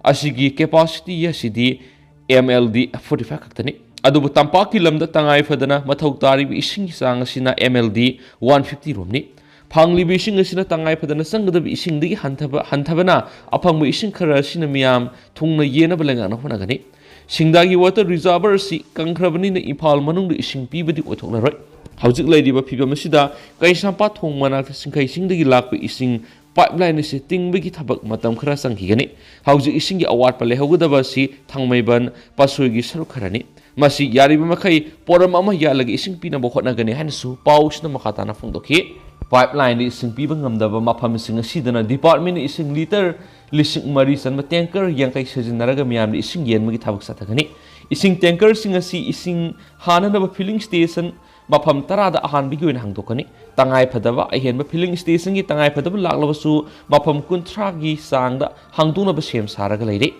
ꯑꯁꯤꯒꯤ capacity ꯑꯁꯤꯗꯤ M L D forty five ꯈꯛꯇꯅꯤ꯫ ꯑꯗꯨꯕꯨ ꯇꯝꯄꯥꯛꯀꯤ ꯂꯝꯗ ꯇꯉꯥꯏ ꯐꯗꯅ ꯃꯊꯧ ꯇꯥꯔꯤꯕ ꯏꯁꯤꯡꯒꯤ ꯆꯥꯡ ꯑꯁꯤꯅ M L D one fifty ꯔꯣꯝꯅꯤ꯫ ꯐꯪꯂꯤꯕ ꯏꯁꯤꯡ ꯑꯁꯤꯅ ꯇꯉꯥꯏ ꯐꯗꯅ ꯆꯪꯒꯗꯕ ꯏꯁꯤꯡꯗꯒꯤ ꯍꯟꯊꯕ, ꯍꯟꯊꯕꯅ ꯑꯐꯪꯕ ꯏꯁꯤꯡ ꯈꯔ ꯑꯁꯤꯅ ꯃꯤꯌꯥꯝ ꯊꯨꯡꯅ ꯌꯦꯟꯅꯕ ꯂꯩꯉꯥꯛꯅ ꯍꯣꯠꯅꯒꯅꯤ꯫ ꯁꯤꯡꯗꯥꯒꯤ water reservoir ꯑꯁꯤ ꯀꯪꯈ꯭ꯔꯕꯅꯤꯅ ꯏꯝꯐꯥꯜ ꯃꯅꯨꯡꯗ ꯏꯁꯤꯡ ꯄꯤꯕꯗꯤ ꯑꯣꯏꯊꯣꯛꯂꯔꯣꯏ꯫ ꯍꯧꯖꯤꯛ ꯂꯩꯔꯤꯕ ꯐꯤꯕꯝ ꯑꯁꯤꯗ ꯀꯩꯁꯥꯝꯄꯥꯠ ꯊꯣꯡ ꯃꯅꯥꯛꯇ ꯆꯤꯡꯈꯩꯁꯤꯡꯗꯒꯤ ꯂꯥꯛꯄ ꯏꯁꯤꯡ pipeline ꯑꯁꯤ ꯇꯤꯡꯕꯒꯤ ꯊꯕꯛ ꯃꯇꯝ ꯈꯔ ꯆꯪꯈꯤꯒꯅꯤ꯫ ꯍꯧꯖꯤꯛ ꯏꯁꯤꯡꯒꯤ ꯑꯋꯥꯠꯄ ꯂꯩꯍꯧꯒꯗꯕ ꯑꯁꯤ ꯊꯥꯡꯃꯩꯕꯟ ꯄꯥꯠꯁꯣꯏꯒꯤ ꯁꯔꯨꯛ ꯈꯔꯅꯤ꯫ ꯃꯁꯤ ꯌꯥꯔꯤꯕ ꯃꯈꯩ ꯄꯣꯔꯝ ꯑꯃ ꯌꯥꯜꯂꯒ ꯏꯁꯤꯡ ꯄꯤꯅꯕ ꯍꯣꯠꯅꯒꯅꯤ ꯍꯥꯏꯅꯁꯨ ꯄꯥꯎꯁꯤꯅ ꯃꯈꯥ ꯇꯥꯅ ꯐꯣꯡꯗꯣꯛꯈꯤ꯫ Pipeline ꯗ ꯏꯁꯤꯡ ꯄꯤꯕ ꯉꯝꯗꯕ ꯃꯐꯝꯁꯤꯡ ꯑꯁꯤꯗꯅ department ꯅ ꯏꯁꯤꯡ litre ꯂꯤꯁꯤꯡ ꯃꯔꯤ ꯆꯟꯕ tanker ꯌꯥꯡꯈꯩ ꯁꯤꯖꯤꯟꯅꯔꯒ ꯃꯤꯌꯥꯝꯗ ꯏꯁꯤꯡ ꯌꯦꯟꯕꯒꯤ ꯊꯕꯛ ꯆꯠꯊꯒꯅꯤ꯫ ꯏꯁꯤꯡ tanker ꯁꯤꯡ ꯑꯁꯤ ꯏꯁꯤꯡ ꯍꯥꯟꯅꯅꯕ filling station ꯃꯐꯝ ꯇꯔꯥꯗ ꯑꯍꯥꯟꯕꯒꯤ ꯑꯣꯏꯅ ꯍꯥꯡꯗꯣꯛꯀꯅꯤ꯫ ꯇꯉꯥꯏ ꯐꯗꯕ ꯑꯍꯦꯟꯕ filling station ꯒꯤ ꯇꯉꯥꯏ ꯐꯗꯕ ꯂꯥꯛꯂꯕꯁꯨ ꯃꯐꯝ ꯀꯨꯟꯊ꯭ꯔꯥꯒꯤ ꯆꯥꯡꯗ ꯍꯥꯡꯗꯣꯛꯅꯕ ꯁꯦꯝ ꯁꯥꯔꯒ ꯂꯩꯔꯤ꯫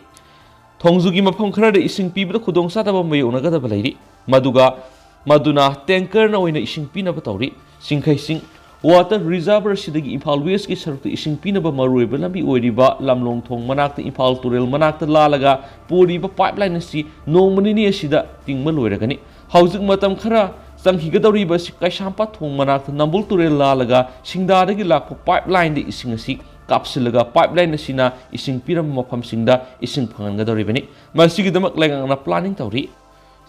ꯊꯣꯡꯖꯨꯒꯤ ꯃꯐꯝ ꯈꯔꯗ ꯏꯁꯤꯡ ꯄꯤꯕꯗ ꯈꯨꯗꯣꯡꯆꯥꯗꯕ ꯃꯥꯌꯣꯛꯅꯒꯗꯕ ꯂꯩꯔꯤ, ꯃꯗꯨꯒ, ꯃꯗꯨꯅ tanker ꯅ ꯑꯣꯏꯅ ꯏꯁꯤꯡ ꯄꯤꯅꯕ ꯇꯧꯔꯤ꯫ ꯆꯤꯡꯈꯩꯁꯤꯡ water reservoir ꯑꯁꯤꯗꯒꯤ ꯏꯝꯐꯥꯜ West ꯀꯤ ꯁꯔꯨꯛꯇ ꯏꯁꯤꯡ ꯄꯤꯅꯕ ꯃꯔꯨꯑꯣꯏꯕ ꯂꯝꯕꯤ ꯑꯣꯏꯔꯤꯕ ꯂꯝꯂꯣꯡ ꯊꯣꯡ ꯃꯅꯥꯛꯇ ꯏꯝꯐꯥꯜ ꯇꯨꯔꯦꯜ ꯃꯅꯥꯛꯇ ꯂꯥꯜꯂꯒ ꯄꯨꯔꯤꯕ pipeline ꯑꯁꯤ ꯅꯣꯡꯃ ꯅꯤꯅꯤ ꯑꯁꯤꯗ ꯇꯤꯡꯕ ꯂꯣꯏꯔꯒꯅꯤ꯫ ꯍꯧꯖꯤꯛ ꯃꯇꯝ ꯈꯔ ꯆꯪꯈꯤꯒꯗꯧꯔꯤꯕ ꯑꯁꯤ ꯀꯩꯁꯥꯝꯄꯥꯠ ꯊꯣꯡ ꯃꯅꯥꯛꯇ ꯅꯝꯕꯨꯜ ꯇꯨꯔꯦꯜ ꯂꯥꯜꯂꯒ ꯁꯤꯡꯗꯥꯗꯒꯤ ꯂꯥꯛꯄ pipeline ꯗ ꯏꯁꯤꯡ ꯑꯁꯤ ꯀꯥꯞꯁꯤꯜꯂꯒ pipeline ꯑꯁꯤꯅ ꯏꯁꯤꯡ ꯄꯤꯔꯝꯕ ꯃꯐꯝꯁꯤꯡꯗ ꯏꯁꯤꯡ ꯐꯪꯍꯟꯒꯗꯧꯔꯤꯕꯅꯤ꯫ ꯃꯁꯤꯒꯤꯗꯃꯛ ꯂꯩꯉꯥꯛꯅ planning ꯇꯧꯔꯤ꯫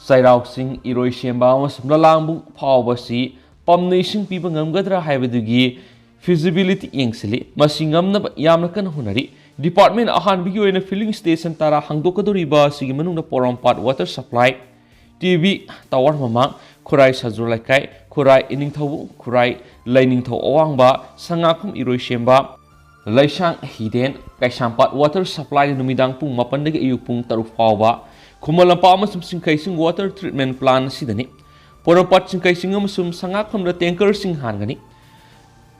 ꯆꯩꯔꯥꯎ ꯆꯤꯡ, ꯏꯔꯣꯏꯁꯦꯝꯕ ꯑꯃꯁꯨꯡ ꯂꯂꯥꯡꯕꯨꯡ ꯐꯥꯎꯕ ꯑꯁꯤ ꯄꯝꯅ ꯏꯁꯤꯡ ꯄꯤꯕ ꯉꯝꯒꯗ꯭ꯔꯥ ꯍꯥꯏꯕꯗꯨꯒꯤ feasibility ꯌꯦꯡꯁꯤꯜꯂꯤ꯫ ꯃꯁꯤ ꯉꯝꯅꯕ ꯌꯥꯝꯅ ꯀꯟꯅ ꯍꯣꯠꯅꯔꯤ꯫ Department ꯅ ꯑꯍꯥꯟꯕꯒꯤ ꯑꯣꯏꯅ filling station ꯇꯔꯥ ꯍꯥꯡꯗꯣꯛꯀꯗꯧꯔꯤꯕ ꯑꯁꯤꯒꯤ ꯃꯅꯨꯡꯗ ꯄꯣꯔꯣꯝꯄꯥꯠ water supply, T V tower ꯃꯃꯥꯡ, ꯈꯨꯔꯥꯏ ꯁꯖꯨꯔ ꯂꯩꯀꯥꯏ, ꯈꯨꯔꯥꯏ ꯏꯅꯤꯡꯊꯧꯕꯨꯡ, ꯈꯨꯔꯥꯏ ꯂꯩꯅꯤꯡꯊꯧ ꯑꯋꯥꯡꯕ, ꯁꯉꯥꯛꯐꯝ ꯏꯔꯣꯏꯁꯦꯝꯕ, ꯂꯩꯁꯥꯡ ꯍꯤꯗꯦꯟ, ꯀꯩꯁꯥꯝꯄꯥꯠ water supply ꯅ ꯅꯨꯃꯤꯗꯥꯡ ꯄꯨꯡ ꯃꯥꯄꯟꯗꯒꯤ ꯑꯌꯨꯛ ꯄꯨꯡ ꯇꯔꯨꯛ ꯐꯥꯎꯕ, ꯈꯨꯃꯟ ꯂꯝꯄꯥꯛ ꯑꯃꯁꯨꯡ ꯁꯤꯡꯈꯩꯁꯤꯡ water treatment plant ꯑꯁꯤꯗꯅꯤ꯫ ꯄꯣꯔꯣꯝꯄꯥꯠ ꯁꯤꯡꯈꯩꯁꯤꯡ ꯑꯃꯁꯨꯡ ꯁꯉꯥꯛꯐꯝꯗ tankerꯁꯤꯡ ꯍꯥꯟꯒꯅꯤ꯫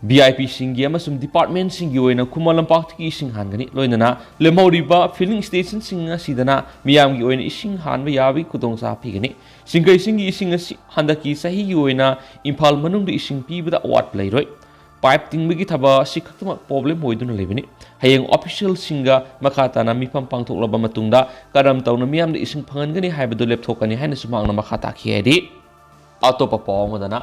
ꯚꯤ ꯑꯥꯏ ꯄꯤꯁꯤꯡꯒꯤ ꯑꯃꯁꯨꯡ departmentꯁꯤꯡꯒꯤ ꯑꯣꯏꯅ ꯈꯨꯃꯟ ꯂꯝꯄꯥꯛꯇꯒꯤ ꯏꯁꯤꯡ ꯍꯥꯟꯒꯅꯤ꯫ ꯂꯣꯏꯅꯅ ꯂꯦꯝꯍꯧꯔꯤꯕ filling stationꯁꯤꯡ ꯑꯁꯤꯗꯅ ꯃꯤꯌꯥꯝꯒꯤ ꯑꯣꯏꯅ ꯏꯁꯤꯡ ꯍꯥꯟꯕ ꯌꯥꯕꯒꯤ ꯈꯨꯗꯣꯡꯆꯥꯕ ꯄꯤꯒꯅꯤ꯫ ꯁꯤꯡꯈꯩꯁꯤꯡꯒꯤ ꯏꯁꯤꯡ ꯑꯁꯤ ꯍꯟꯗꯛꯀꯤ ꯆꯍꯤꯒꯤ ꯑꯣꯏꯅ ꯏꯝꯐꯥꯜ ꯃꯅꯨꯡꯗ ꯏꯁꯤꯡ ꯄꯤꯕꯗ ꯑꯋꯥꯠꯄ ꯂꯩꯔꯣꯏ꯫ Pipe ꯇꯤꯡꯕꯒꯤ ꯊꯕꯛ ꯑꯁꯤ ꯈꯛꯇꯃꯛ problem ꯑꯣꯏꯗꯨꯅ ꯂꯩꯕꯅꯤ꯫ ꯍꯌꯦꯡ officialꯁꯤꯡꯒ ꯃꯈꯥ ꯇꯥꯅ ꯃꯤꯐꯝ ꯄꯥꯡꯊꯣꯛꯂꯕ ꯃꯇꯨꯡꯗ ꯀꯔꯝ ꯇꯧꯅ ꯃꯤꯌꯥꯝꯗ ꯏꯁꯤꯡ ꯐꯪꯍꯟꯒꯅꯤ ꯍꯥꯏꯕꯗꯨ ꯂꯦꯞꯊꯣꯛꯀꯅꯤ ꯍꯥꯏꯅꯁꯨ ꯃꯍꯥꯛꯅ ꯃꯈꯥ ꯇꯥꯈꯤ ꯍꯥꯏꯔꯤ꯫ ꯑꯇꯣꯞꯄ ꯄꯥꯎ ꯑꯃꯗꯅ,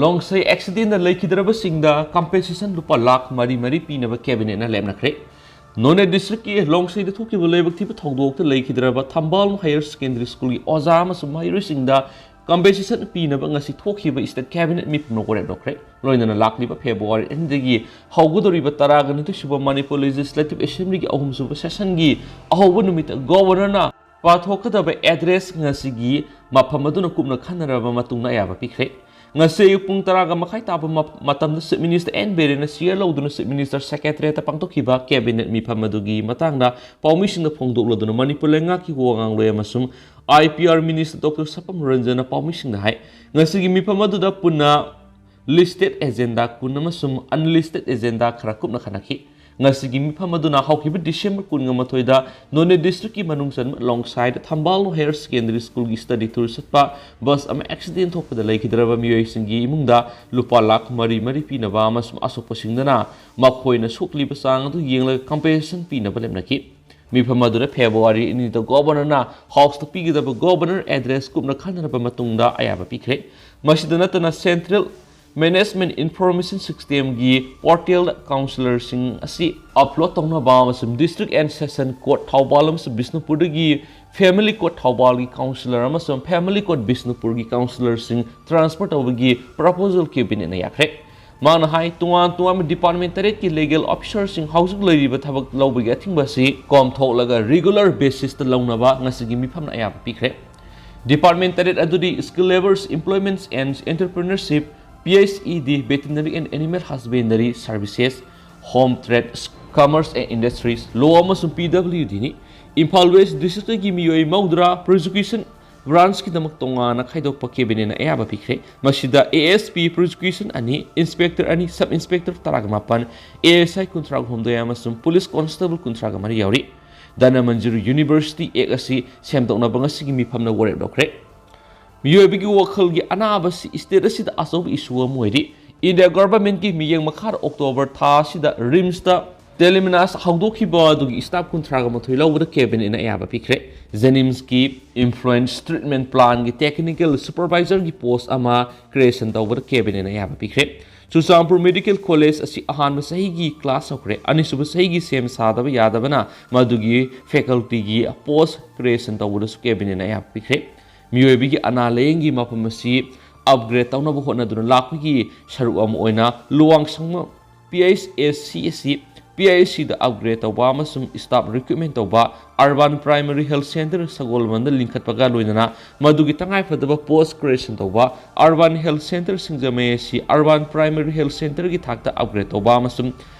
ꯂꯣꯡꯁꯩ accidentꯗ ꯂꯩꯈꯤꯗ꯭ꯔꯕꯁꯤꯡꯗ compensation ꯂꯨꯄꯥ ꯂꯥꯈ ꯃꯔꯤ ꯃꯔꯤ ꯄꯤꯅꯕ cabinetꯅ ꯂꯦꯞꯅꯈ꯭ꯔꯦ꯫ ꯅꯣꯅꯦ districtꯀꯤ ꯂꯣꯡꯁꯩꯗ ꯊꯣꯛꯈꯤꯕ ꯂꯥꯏꯕꯛ ꯊꯤꯕ ꯊꯧꯗꯣꯛꯇ ꯂꯩꯈꯤꯗ꯭ꯔꯕ ꯊꯝꯕꯥꯜ Higher Secondary Schoolꯒꯤ ꯑꯣꯖꯥ ꯑꯃꯁꯨꯡ ꯃꯍꯩꯔꯣꯏꯁꯤꯡꯗ compensation ꯄꯤꯅꯕ ꯉꯁꯤ ꯊꯣꯛꯈꯤꯕ state cabinet ꯃꯤꯐꯝꯅ ꯋꯥꯔꯦꯞ ꯂꯧꯈ꯭ꯔꯦ꯫ ꯂꯣꯏꯅꯅ ꯂꯥꯛꯂꯤꯕ February ꯑꯅꯤꯗꯒꯤ ꯍꯧꯒꯗꯧꯔꯤꯕ ꯇꯔꯥꯒ ꯅꯤꯊꯣꯏ ꯁꯨꯕ Manipur Legislative Assemblyꯒꯤ ꯑꯍꯨꯝꯁꯨꯕ sessionꯒꯤ ꯑꯍꯧꯕ ꯅꯨꯃꯤꯠꯇ Governorꯅ ꯄꯥꯊꯣꯛꯀꯗꯕ address ꯉꯁꯤꯒꯤ ꯃꯐꯝ ꯑꯗꯨꯅ ꯀꯨꯞꯅ ꯈꯟꯅꯔꯕ ꯃꯇꯨꯡꯗ ꯑꯌꯥꯕ ꯄꯤꯈ꯭ꯔꯦ꯫ ꯉꯁꯤ ꯑꯌꯨꯛ ꯄꯨꯡ ꯇꯔꯥꯒ ꯃꯈꯥꯏ ꯇꯥꯕ ꯃ-, ꯃꯇꯝꯗ Chief Minister ꯑꯦꯟ ꯕꯤꯔꯦꯟꯅ chair ꯂꯧꯗꯨꯅ Chief Minister Secretariatꯇ ꯄꯥꯡꯊꯣꯛꯈꯤꯕ cabinet ꯃꯤꯐꯝ ꯑꯗꯨꯒꯤ ꯃꯇꯥꯡꯗ ꯄꯥꯎꯃꯤꯁꯤꯡꯗ ꯐꯣꯡꯗꯣꯛꯂꯗꯨꯅ ꯃꯅꯤꯄꯨꯔ ꯂꯩꯉꯥꯛꯀꯤ ꯋꯥ ꯉꯥꯡꯂꯣꯏ ꯑꯃꯁꯨꯡ I P R Minister Doctor ꯁꯄꯝ ꯔꯟꯖꯟꯅ ꯄꯥꯎꯃꯤꯁꯤꯡꯗ ꯍꯥꯏ, ꯉꯁꯤꯒꯤ ꯃꯤꯐꯝ ꯑꯗꯨꯗ ꯄꯨꯟꯅ listed agenda ꯀꯨꯟ ꯑꯃꯁꯨꯡ unlisted agenda ꯈꯔ ꯀꯨꯞꯅ ꯈꯟꯅꯈꯤ꯫ ꯉꯁꯤꯒꯤ ꯃꯤꯐꯝ ꯑꯗꯨꯅ ꯍꯧꯈꯤꯕ December ꯀꯨꯟꯃꯥꯊꯣꯏꯗ ꯅꯣꯅꯦ districtꯀꯤ ꯃꯅꯨꯡ ꯆꯟꯕ ꯂꯣꯡꯁꯥꯏꯗ ꯊꯝꯕꯥꯜ Higher Secondary Schoolꯒꯤ study tour ꯆꯠꯄ bus ꯑꯃ accident ꯊꯣꯛꯄꯗ ꯂꯩꯈꯤꯗ꯭ꯔꯕ ꯃꯤꯑꯣꯏꯁꯤꯡꯒꯤ ꯏꯃꯨꯡꯗ ꯂꯨꯄꯥ ꯂꯥꯈ ꯃꯔꯤ ꯃꯔꯤ ꯄꯤꯅꯕ ꯑꯃꯁꯨꯡ ꯑꯁꯣꯛꯄꯁꯤꯡꯗꯅ ꯃꯈꯣꯏꯅ ꯁꯣꯛꯂꯤꯕ ꯆꯥꯡ ꯑꯗꯨ ꯌꯦꯡꯂꯒ compensation ꯄꯤꯅꯕ ꯂꯦꯞꯅꯈꯤ꯫ ꯃꯤꯐꯝ ꯑꯗꯨꯗ February ꯑꯅꯤꯗ Governorꯅ Houseꯇ ꯄꯤꯒꯗꯕ Governor address ꯀꯨꯞꯅ ꯈꯟꯅꯔꯕ ꯃꯇꯨꯡꯗ ꯑꯌꯥꯕ ꯄꯤꯈ꯭ꯔꯦ꯫ ꯃꯁꯤꯗ ꯅꯠꯇꯅ Central Management Information Systemꯒꯤ portalꯗ councillorꯁꯤꯡ ꯑꯁꯤ upload ꯇꯧꯅꯕ ꯑꯃꯁꯨꯡ District and Session Court Thoubal ꯑꯃꯁꯨꯡ ꯕꯤꯁꯅꯨꯄꯨꯔꯗꯒꯤ Family Court ꯊꯧꯕꯥꯜꯒꯤ councillor ꯑꯃꯁꯨꯡ Family Court ꯕꯤꯁꯅꯨꯄꯨꯔꯒꯤ councillorꯁꯤꯡ transfer ꯇꯧꯕꯒꯤ proposal cabinetꯅ ꯌꯥꯈ꯭ꯔꯦ꯫ ꯃꯥꯅ ꯍꯥꯏ, ꯇꯣꯉꯥꯟ ꯇꯣꯉꯥꯟꯕ department ꯇꯔꯦꯠꯀꯤ legal officerꯁꯤꯡ ꯍꯧꯖꯤꯛ ꯂꯩꯔꯤꯕ ꯊꯕꯛ ꯂꯧꯕꯒꯤ ꯑꯊꯤꯡꯕ ꯑꯁꯤ ꯀꯣꯝꯊꯣꯛꯂꯒ regular basisꯇ ꯂꯧꯅꯕ ꯉꯁꯤꯒꯤ ꯃꯤꯐꯝꯅ ꯑꯌꯥꯕ ꯄꯤꯈ꯭ꯔꯦ꯫ Department ꯇꯔꯦꯠ ꯑꯗꯨꯗꯤ Skill Labours, Employments and Entrepreneurship, P H E D, Veterinary and Animal Husbandry Services, Home Trade, Commerce and Industries, Law ꯑꯃꯁꯨꯡ P W Dꯅꯤ꯫ ꯏꯝꯐꯥꯜ ꯋꯦꯁ ꯗꯤꯁꯇ꯭ꯔꯤꯛꯇꯒꯤ ꯃꯤꯑꯣꯏ ꯃꯧꯗ꯭ꯔꯥ ꯄ꯭ꯔꯣꯁꯤꯀ꯭ꯌꯨꯁꯟ ꯕ꯭ꯔꯥꯟꯁꯀꯤꯗꯃꯛ ꯇꯣꯉꯥꯟꯅ ꯈꯥꯏꯗꯣꯛꯄ ꯀꯦꯕꯤꯅꯦꯠꯅ ꯑꯌꯥꯕ ꯄꯤꯈ꯭ꯔꯦ꯫ ꯃꯁꯤꯗ ꯑꯦ ꯑꯦꯁ ꯄꯤ ꯄ꯭ꯔꯣꯁꯤꯀ꯭ꯌꯨꯁꯟ ꯑꯅꯤ, ꯏꯟꯁꯄꯦꯛꯇꯔ ꯑꯅꯤ, ꯁꯕ ꯏꯟꯁꯄꯦꯛꯇꯔ ꯇꯔꯥꯃꯥꯄꯟ, ꯑꯦ ꯑꯦꯁ ꯑꯥꯏ ꯀꯨꯟꯊ꯭ꯔꯥ ꯍꯨꯝꯗꯣꯏ ꯑꯃꯁꯨꯡ ꯄꯨꯂꯤꯁ ꯀꯣꯟꯁꯇꯦꯕꯜ ꯀꯨꯟꯊ꯭ꯔꯥ ꯃꯔꯤ ꯌꯥꯎꯔꯤ꯫ ꯙꯅꯃꯟꯖꯨꯔꯤ ꯌꯨꯅꯤꯚꯔꯁꯤꯇꯤ ꯑꯦꯛ ꯑꯁꯤ ꯁꯦꯝꯗꯣꯛꯅꯕ ꯉꯁꯤꯒꯤ ꯃꯤꯐꯝꯅ ꯋꯥꯔꯦꯞ ꯂꯧꯈ꯭ꯔꯦ꯫ ꯃꯤꯑꯣꯏꯕꯒꯤ ꯋꯥꯈꯜꯒꯤ ꯑꯅꯥꯕꯁꯤ ꯁ꯭ꯇꯦꯠ ꯑꯁꯤꯗ ꯑꯆꯧꯕ ꯏꯁꯨ ꯑꯃ ꯑꯣꯏꯔꯤ꯫ ꯏꯟꯗꯤꯌꯥ ꯒꯚꯔꯟꯃꯦꯟꯠꯀꯤ ꯃꯤꯠꯌꯦꯡ ꯃꯈꯥꯗ ꯑꯣꯛꯇꯣꯕꯔ ꯊꯥ ꯑꯁꯤꯗ ꯔꯤꯝꯁꯇ ꯇꯦꯂꯤꯃꯤꯅꯥꯁ ꯍꯧꯗꯣꯛꯈꯤꯕ ꯑꯗꯨꯒꯤ ꯁ꯭ꯇꯥꯐ ꯀꯨꯟꯊ꯭ꯔꯥꯒ ꯃꯥꯊꯣꯏ ꯂꯧꯕꯗ ꯀꯦꯕꯤꯅꯦꯠꯅ ꯑꯌꯥꯕ ꯄꯤꯈ꯭ꯔꯦ꯫ ꯖꯦꯅꯤꯝꯁꯀꯤ ꯏꯟꯐ꯭ꯂꯨꯑꯦꯟꯁ ꯇ꯭ꯔꯤꯠꯃꯦꯟꯠ ꯄ꯭ꯂꯥꯟꯒꯤ ꯇꯦꯛꯅꯤꯀꯦꯜ ꯁꯨꯄꯔꯚꯥꯏꯖꯔꯒꯤ ꯄꯣꯁ ꯑꯃ ꯀ꯭ꯔꯤꯌꯦꯁꯟ ꯇꯧꯕꯗ ꯀꯦꯕꯤꯅꯦꯠꯅ ꯑꯌꯥꯕ ꯄꯤꯈ꯭ꯔꯦ꯫ ꯆꯨꯔꯆꯥꯟꯄꯨꯔ ꯃꯦꯗꯤꯀꯦꯜ ꯀꯣꯂꯦꯖ ꯑꯁꯤ ꯑꯍꯥꯟꯕ ꯆꯍꯤꯒꯤ ꯀ꯭ꯂꯥꯁ ꯍꯧꯈ꯭ꯔꯦ꯫ ꯑꯅꯤꯁꯨꯕ ꯆꯍꯤꯒꯤ ꯁꯦꯝ ꯁꯥꯗꯕ ꯌꯥꯗꯕꯅ ꯃꯗꯨꯒꯤ ꯐꯦꯀꯜꯇꯤꯒꯤ ꯄꯣꯁ ꯀ꯭ꯔꯤꯌꯦꯁꯟ ꯇꯧꯕꯗꯁꯨ ꯀꯦꯕꯤꯅꯦꯠꯅ ꯑꯌꯥꯕ ꯄꯤꯈ꯭ꯔꯦ꯫ ꯃꯤꯑꯣꯏꯕꯒꯤ ꯑꯅꯥ ꯂꯥꯌꯦꯡꯒꯤ ꯃꯐꯝ ꯑꯁꯤ ꯑꯞꯒ꯭ꯔꯦꯗ ꯇꯧꯅꯕ ꯍꯣꯠꯅꯗꯨꯅ ꯂꯥꯛꯄꯒꯤ ꯁꯔꯨꯛ ꯑꯃ ꯑꯣꯏꯅ ꯂꯨꯋꯥꯡꯁꯪꯃ ꯄꯤ ꯑꯩꯆ ꯑꯦꯁ ꯁꯤ ꯑꯁꯤ ꯄꯤ ꯑꯩꯆ ꯁꯤꯗ ꯑꯞꯒ꯭ꯔꯦꯗ ꯇꯧꯕ ꯑꯃꯁꯨꯡ ꯁ꯭ꯇꯥꯐ ꯔꯤꯀ꯭ꯔꯨꯠꯃꯦꯟꯠ ꯇꯧꯕ, ꯑꯔꯕꯥꯟ ꯄ꯭ꯔꯥꯏꯃꯔꯤ ꯍꯦꯜꯊ ꯁꯦꯟꯇꯔ ꯁꯒꯣꯜꯕꯟꯗ ꯂꯤꯡꯈꯠꯄꯒ ꯂꯣꯏꯅꯅ ꯃꯗꯨꯒꯤ ꯇꯉꯥꯏꯐꯗꯕ ꯄꯣꯁ ꯀ꯭ꯔꯤꯌꯦꯁꯟ ꯇꯧꯕ, ꯑꯔꯕꯥꯟ ꯍꯦꯜꯊ ꯁꯦꯟꯇꯔ ꯁꯤꯡꯖꯃꯩ ꯑꯁꯤ ꯑꯔꯕꯥꯟ ꯄ꯭ꯔꯥꯏꯃꯔꯤ ꯍꯦꯜꯊ ꯁꯦꯟꯇꯔꯒꯤ ꯊꯥꯛꯇ ꯑꯞꯒ꯭ꯔꯦꯗ ꯇꯧꯕ ꯑꯃꯁꯨꯡ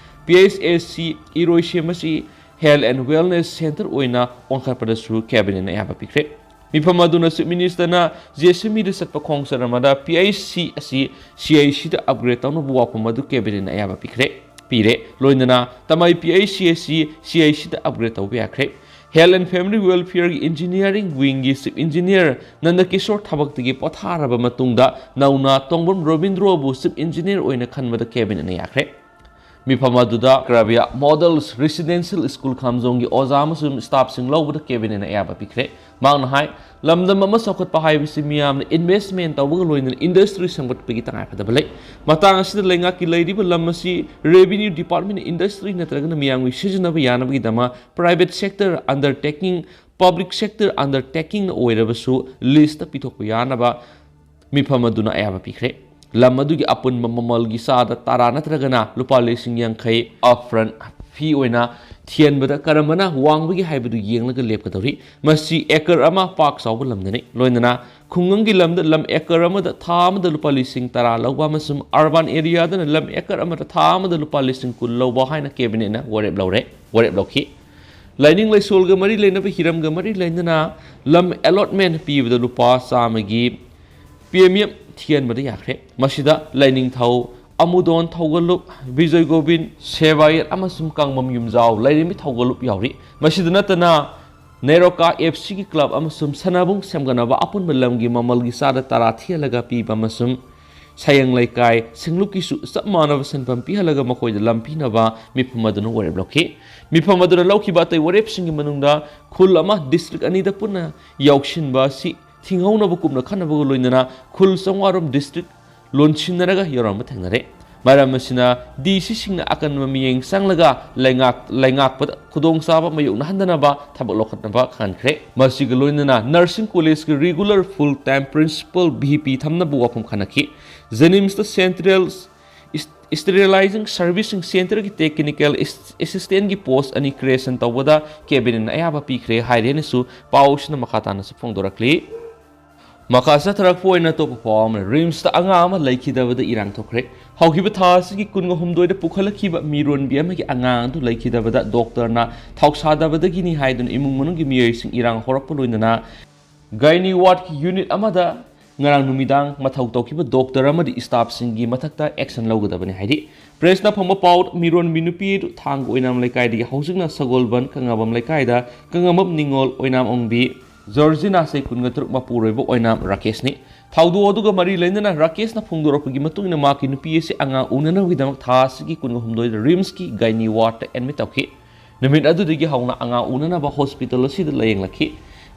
ꯄꯤ ꯑꯩꯆ ꯑꯦꯁ ꯁꯤ ꯏꯔꯣꯏꯁꯦꯝ ꯑꯁꯤ ꯍꯦꯜꯊ ꯑꯦꯟ ꯋꯦꯜꯅꯦꯁ ꯁꯦꯟꯇꯔ ꯑꯣꯏꯅ ꯑꯣꯟꯈꯠꯄꯗꯁꯨ ꯀꯦꯕꯤꯅꯦꯠꯅ ꯑꯌꯥꯕ ꯄꯤꯈ꯭ꯔꯦ꯫ ꯃꯤꯐꯝ ꯑꯗꯨꯅ ꯆꯤꯐ ꯃꯤꯅꯤꯁꯇꯔꯅ ꯖꯦꯁꯤꯃꯤꯗ ꯆꯠꯄ ꯈꯣꯡꯆꯠ ꯑꯃꯗ ꯄꯤ ꯑꯩꯆ ꯁꯤ ꯑꯁꯤ ꯁꯤ ꯑꯥꯏ ꯁꯤꯗ ꯑꯞꯒ꯭ꯔꯦꯗ ꯇꯧꯅꯕ ꯋꯥꯐꯝ ꯑꯗꯨ ꯀꯦꯕꯤꯅꯦꯠꯅ ꯑꯌꯥꯕ ꯄꯤꯈ꯭ꯔꯦ, ꯄꯤꯔꯦ꯫ ꯂꯣꯏꯅꯅ ꯇꯃꯩ ꯄꯤ ꯑꯩꯆ ꯁꯤ ꯑꯁꯤ ꯁꯤ ꯑꯥꯏ ꯁꯤꯗ ꯑꯞꯒ꯭ꯔꯦꯗ ꯇꯧꯕ ꯌꯥꯈ꯭ꯔꯦ꯫ ꯍꯦꯜꯊ ꯑꯦꯟ ꯐꯦꯃꯤꯂꯤ ꯋꯦꯜꯐꯤꯌꯔꯒꯤ ꯏꯟꯖꯤꯅꯤꯌꯥꯔꯤꯡ ꯋꯤꯡꯒꯤ ꯆꯤꯐ ꯏꯟꯖꯤꯅꯤꯌꯥꯔ ꯅꯟꯗꯀꯤꯁꯣꯔ ꯊꯕꯛꯇꯒꯤ ꯄꯣꯊꯥꯔꯕ ꯃꯇꯨꯡꯗ ꯅꯧꯅ ꯇꯣꯡꯕ꯭ꯔꯝ ꯔꯣꯕꯤꯟꯗ꯭ꯔꯣꯕꯨ ꯆꯤꯐ ꯏꯟꯖꯤꯅꯤꯌꯥꯔ ꯑꯣꯏꯅ ꯈꯟꯕꯗ ꯀꯦꯕꯤꯅꯦꯠꯅ ꯌꯥꯈ꯭ꯔꯦ꯫ ꯃꯤꯐꯝ ꯑꯗꯨꯗ ꯀ꯭ꯔꯥꯕꯤꯌꯥ ꯃꯣꯗꯦꯜꯁ ꯔꯦꯁꯤꯗꯦꯟꯁꯤꯌꯦꯜ ꯁ꯭ꯀꯨꯜ ꯈꯥꯝꯖꯣꯡꯒꯤ ꯑꯣꯖꯥ ꯑꯃꯁꯨꯡ ꯁ꯭ꯇꯥꯐꯁꯤꯡ ꯂꯧꯕꯗ ꯀꯦꯕꯤꯅꯦꯠꯅ ꯑꯌꯥꯕ ꯄꯤꯈ꯭ꯔꯦ꯫ ꯃꯍꯥꯛꯅ ꯍꯥꯏ, ꯂꯝꯗꯝ ꯑꯃ ꯆꯥꯎꯈꯠꯄ ꯍꯥꯏꯕꯁꯤ ꯃꯤꯌꯥꯝꯅ ꯏꯟꯚꯦꯁ꯭ꯠꯃꯦꯟꯠ ꯇꯧꯕꯒ ꯂꯣꯏꯅꯅ ꯏꯟꯗꯁꯇ꯭ꯔꯤ ꯁꯦꯝꯒꯠꯄꯒꯤ ꯇꯉꯥꯏꯐꯗꯕ ꯂꯩ꯫ ꯃꯇꯥꯡ ꯑꯁꯤꯗ ꯂꯩꯉꯥꯛꯀꯤ ꯂꯩꯔꯤꯕ ꯂꯝ ꯑꯁꯤ ꯔꯦꯚꯤꯅ꯭ꯌꯨ ꯗꯤꯄꯥꯔꯠꯃꯦꯟꯠꯅ ꯏꯟꯗꯁꯇ꯭ꯔꯤ ꯅꯠꯇ꯭ꯔꯒꯅ ꯃꯤꯌꯥꯝꯒꯤ ꯁꯤꯖꯤꯟꯅꯕ ꯌꯥꯅꯕꯒꯤꯗꯃꯛ ꯄ꯭ꯔꯥꯏꯚꯦꯠ ꯁꯦꯛꯇꯔ ꯑꯟꯗꯔꯇꯦꯀꯤꯡ, ꯄꯕ꯭ꯂꯤꯛ ꯁꯦꯛꯇꯔ ꯑꯟꯗꯔꯇꯦꯀꯤꯡꯅ ꯑꯣꯏꯔꯕꯁꯨ ꯂꯤꯁꯇ ꯄꯤꯊꯣꯛꯄ ꯌꯥꯅꯕ ꯃꯤꯐꯝ ꯑꯗꯨꯅ ꯑꯌꯥꯕ ꯄꯤꯈ꯭ꯔꯦ꯫ ꯂꯝ ꯑꯗꯨꯒꯤ ꯑꯄꯨꯟꯕ ꯃꯃꯜꯒꯤ ꯆꯥꯗ ꯇꯔꯥ ꯅꯠꯇ꯭ꯔꯒꯅ ꯂꯨꯄꯥ ꯂꯤꯁꯤꯡ ꯌꯥꯡꯈꯩ ꯑꯞꯐ꯭ꯔꯟꯠ ꯐꯤ ꯑꯣꯏꯅ ꯊꯤꯍꯟꯕꯗ ꯀꯔꯝꯕꯅ ꯋꯥꯡꯕꯒꯦ ꯍꯥꯏꯕꯗꯨ ꯌꯦꯡꯂꯒ ꯂꯦꯞꯀꯗꯧꯔꯤ꯫ ꯃꯁꯤ ꯑꯦꯀꯔ ꯑꯃ ꯄꯥꯛ ꯆꯥꯎꯕ ꯂꯝꯗꯅꯤ꯫ ꯂꯣꯏꯅꯅ ꯈꯨꯡꯒꯪꯒꯤ ꯂꯝꯗ ꯂꯝ ꯑꯦꯀꯔ ꯑꯃꯗ ꯊꯥ ꯑꯃꯗ ꯂꯨꯄꯥ ꯂꯤꯁꯤꯡ ꯇꯔꯥ ꯂꯧꯕ ꯑꯃꯁꯨꯡ ꯑꯔꯕꯥꯟ ꯑꯦꯔꯤꯌꯥꯗꯅ ꯂꯝ ꯑꯦꯀꯔ ꯑꯃꯗ ꯊꯥ ꯑꯃꯗ ꯂꯨꯄꯥ ꯂꯤꯁꯤꯡ ꯀꯨꯟ ꯂꯧꯕ ꯍꯥꯏꯅ ꯀꯦꯕꯤꯅꯦꯠꯅ ꯋꯥꯔꯦꯞ ꯂꯧꯔꯦ, ꯋꯥꯔꯦꯞ ꯂꯧꯈꯤ꯫ ꯂꯥꯏꯅꯤꯡ ꯂꯥꯏꯁꯣꯜꯒ ꯃꯔꯤ ꯂꯩꯅꯕ ꯍꯤꯔꯝꯒ ꯃꯔꯤ ꯂꯩꯅꯅ ꯂꯝ allotment ꯄꯤꯕꯗ ꯂꯨꯄꯥ ꯆꯥꯝꯃꯒꯤ premium ꯊꯤꯍꯟꯕꯗ ꯌꯥꯈ꯭ꯔꯦ꯫ ꯃꯁꯤꯗ ꯂꯥꯏꯅꯤꯡꯊꯧ ꯑꯃꯨꯗꯣꯟ ꯊꯧꯒꯜꯂꯨꯞ, ꯕꯤꯖꯣꯏ ꯒꯣꯕꯤꯟ, ꯁꯦꯕꯥꯌꯦꯠ ꯑꯃꯁꯨꯡ ꯀꯥꯡꯕꯝ ꯌꯨꯝꯖꯥꯎ ꯂꯥꯏꯔꯦꯝꯕꯤ ꯊꯧꯒꯜꯂꯨꯞ ꯌꯥꯎꯔꯤ꯫ ꯃꯁꯤꯗ ꯅꯠꯇꯅ ꯅꯦꯔꯣꯀꯥ F Cꯒꯤ club ꯑꯃꯁꯨꯡ ꯁꯅꯥꯕꯨꯡ ꯁꯦꯝꯒꯠꯅꯕ ꯑꯄꯨꯟꯕ ꯂꯝꯒꯤ ꯃꯃꯜꯒꯤ ꯆꯥꯗ ꯇꯔꯥ ꯊꯤꯍꯜꯂꯒ ꯄꯤꯕ ꯑꯃꯁꯨꯡ ꯁꯌꯦꯡ ꯂꯩꯀꯥꯏ ꯁꯤꯡꯂꯨꯞꯀꯤꯁꯨ ꯆꯞ ꯃꯥꯟꯅꯕ ꯁꯦꯟꯐꯝ ꯄꯤꯍꯜꯂꯒ ꯃꯈꯣꯏꯗ ꯂꯝ ꯄꯤꯅꯕ ꯃꯤꯐꯝ ꯑꯗꯨꯅ ꯋꯥꯔꯦꯞ ꯂꯧꯈꯤ꯫ ꯃꯤꯐꯝ ꯑꯗꯨꯅ ꯂꯧꯈꯤꯕ ꯑꯇꯩ ꯋꯥꯔꯦꯞꯁꯤꯡꯒꯤ ꯃꯅꯨꯡꯗ ꯈꯨꯜ ꯑꯃ district ꯑꯅꯤꯗ ꯄꯨꯟꯅ ꯌꯥꯎꯁꯤꯟꯕ ꯑꯁꯤ ꯊꯤꯡꯍꯧꯅꯕ ꯀꯨꯞꯅ ꯈꯟꯅꯕꯒ ꯂꯣꯏꯅꯅ ꯈꯨꯜ ꯆꯥꯝꯃꯉꯥꯔꯣꯝ district ꯂꯣꯟꯁꯤꯟꯅꯔꯒ ꯌꯧꯔꯝꯕ ꯊꯦꯡꯅꯔꯦ꯫ ꯃꯔꯝ ꯑꯁꯤꯅ D Cꯁꯤꯡꯅ ꯑꯀꯟꯕ ꯃꯤꯠꯌꯦꯡ ꯆꯪꯂꯒ ꯂꯩꯉꯥꯛ-, ꯂꯩꯉꯥꯛꯄꯗ ꯈꯨꯗꯣꯡꯆꯥꯕ ꯃꯥꯌꯣꯛꯅꯍꯟꯗꯅꯕ ꯊꯕꯛ ꯂꯧꯈꯠꯅꯕ ꯈꯪꯍꯟꯈ꯭ꯔꯦ꯫ ꯃꯁꯤꯒ ꯂꯣꯏꯅꯅ nursing collegeꯀꯤ regular full time principal V P ꯊꯝꯅꯕ ꯋꯥꯐꯝ ꯈꯟꯅꯈꯤ꯫ JNIMSꯇ central sterilizing servicing centreꯒꯤ technical assistantꯀꯤ post ꯑꯅꯤ creation ꯇꯧꯕꯗ cabinetꯅ ꯑꯌꯥꯕ ꯄꯤꯈ꯭ꯔꯦ ꯍꯥꯏꯔꯦꯅꯁꯨ ꯄꯥꯎꯁꯤꯅ ꯃꯈꯥ ꯇꯥꯅꯁꯨ ꯐꯣꯡꯗꯣꯔꯛꯂꯤ꯫ ꯃꯈꯥ ꯆꯠꯊꯔꯛꯄ ꯑꯣꯏꯅ ꯑꯇꯣꯞꯄ ꯄꯥꯎ ꯑꯃꯅ, RIMSꯇ ꯑꯉꯥꯡ ꯑꯃ ꯂꯩꯈꯤꯗꯕꯗ ꯏꯔꯥꯡ ꯊꯣꯛꯈ꯭ꯔꯦ꯫ ꯍꯧꯈꯤꯕ ꯊꯥ ꯑꯁꯤꯒꯤ ꯀꯨꯟꯒ ꯍꯨꯝꯗꯣꯏꯗ ꯄꯨꯈꯠꯂꯛꯈꯤꯕ ꯃꯤꯔꯣꯟꯕꯤ ꯑꯃꯒꯤ ꯑꯉꯥꯡ ꯑꯗꯨ ꯂꯩꯈꯤꯗꯕꯗ doctorꯅ ꯊꯧꯁꯥꯗꯕꯗꯒꯤꯅꯤ ꯍꯥꯏꯗꯨꯅ ꯏꯃꯨꯡ ꯃꯅꯨꯡꯒꯤ ꯃꯤꯑꯣꯏꯁꯤꯡ ꯏꯔꯥꯡ ꯍꯧꯔꯛꯄ ꯂꯣꯏꯅꯅ gynae wardꯀꯤ unit ꯑꯃꯗ ꯉꯔꯥꯡ ꯅꯨꯃꯤꯗꯥꯡ ꯃꯊꯧ ꯇꯧꯈꯤꯕ doctor ꯑꯃꯗꯤ staffꯁꯤꯡꯒꯤ ꯃꯊꯛꯇ action ꯂꯧꯒꯗꯕꯅꯤ ꯍꯥꯏꯔꯤ꯫ Pressꯅ ꯐꯪꯕ ꯄꯥꯎ, ꯃꯤꯔꯣꯟꯕꯤ ꯅꯨꯄꯤ ꯑꯗꯨ ꯊꯥꯡꯒ ꯑꯣꯏꯅꯥꯝ ꯂꯩꯀꯥꯏꯗꯒꯤ ꯍꯧꯖꯤꯛꯅ ꯁꯒꯣꯜꯕꯟ ꯀꯪꯉꯥꯕꯝ ꯂꯩꯀꯥꯏꯗ ꯀꯪꯉꯥꯕꯝ ꯅꯤꯉꯣꯜ ꯑꯣꯏꯅꯥꯝ ꯑꯣꯡꯕꯤ ꯖꯣꯔꯖꯤꯅꯥ ꯆꯍꯤ ꯀꯨꯟꯒ ꯇꯔꯨꯛ ꯃꯄꯨꯔꯣꯏꯕ ꯑꯣꯏꯅꯥꯝ ꯔꯥꯀꯦꯁꯅꯤ꯫ ꯊꯧꯗꯣꯛ ꯑꯗꯨꯒ ꯃꯔꯤ ꯂꯩꯅꯅ ꯔꯥꯀꯦꯁꯅ ꯐꯣꯡꯗꯣꯔꯛꯄꯒꯤ ꯃꯇꯨꯡ ꯏꯟꯅ ꯃꯍꯥꯛꯀꯤ ꯅꯨꯄꯤ ꯑꯁꯤ ꯑꯉꯥꯡ ꯎꯅꯅꯕꯒꯤꯗꯃꯛ ꯊꯥ ꯑꯁꯤꯒꯤ ꯀꯨꯟꯒ ꯍꯨꯝꯗꯣꯏꯗ RIMSꯀꯤ gynae wardꯇ admit ꯇꯧꯈꯤ꯫ ꯅꯨꯃꯤꯠ ꯑꯗꯨꯗꯒꯤ ꯍꯧꯅ ꯑꯉꯥꯡ ꯎꯅꯅꯕ hospital ꯑꯁꯤꯗ ꯂꯥꯌꯦꯡꯂꯛꯈꯤ꯫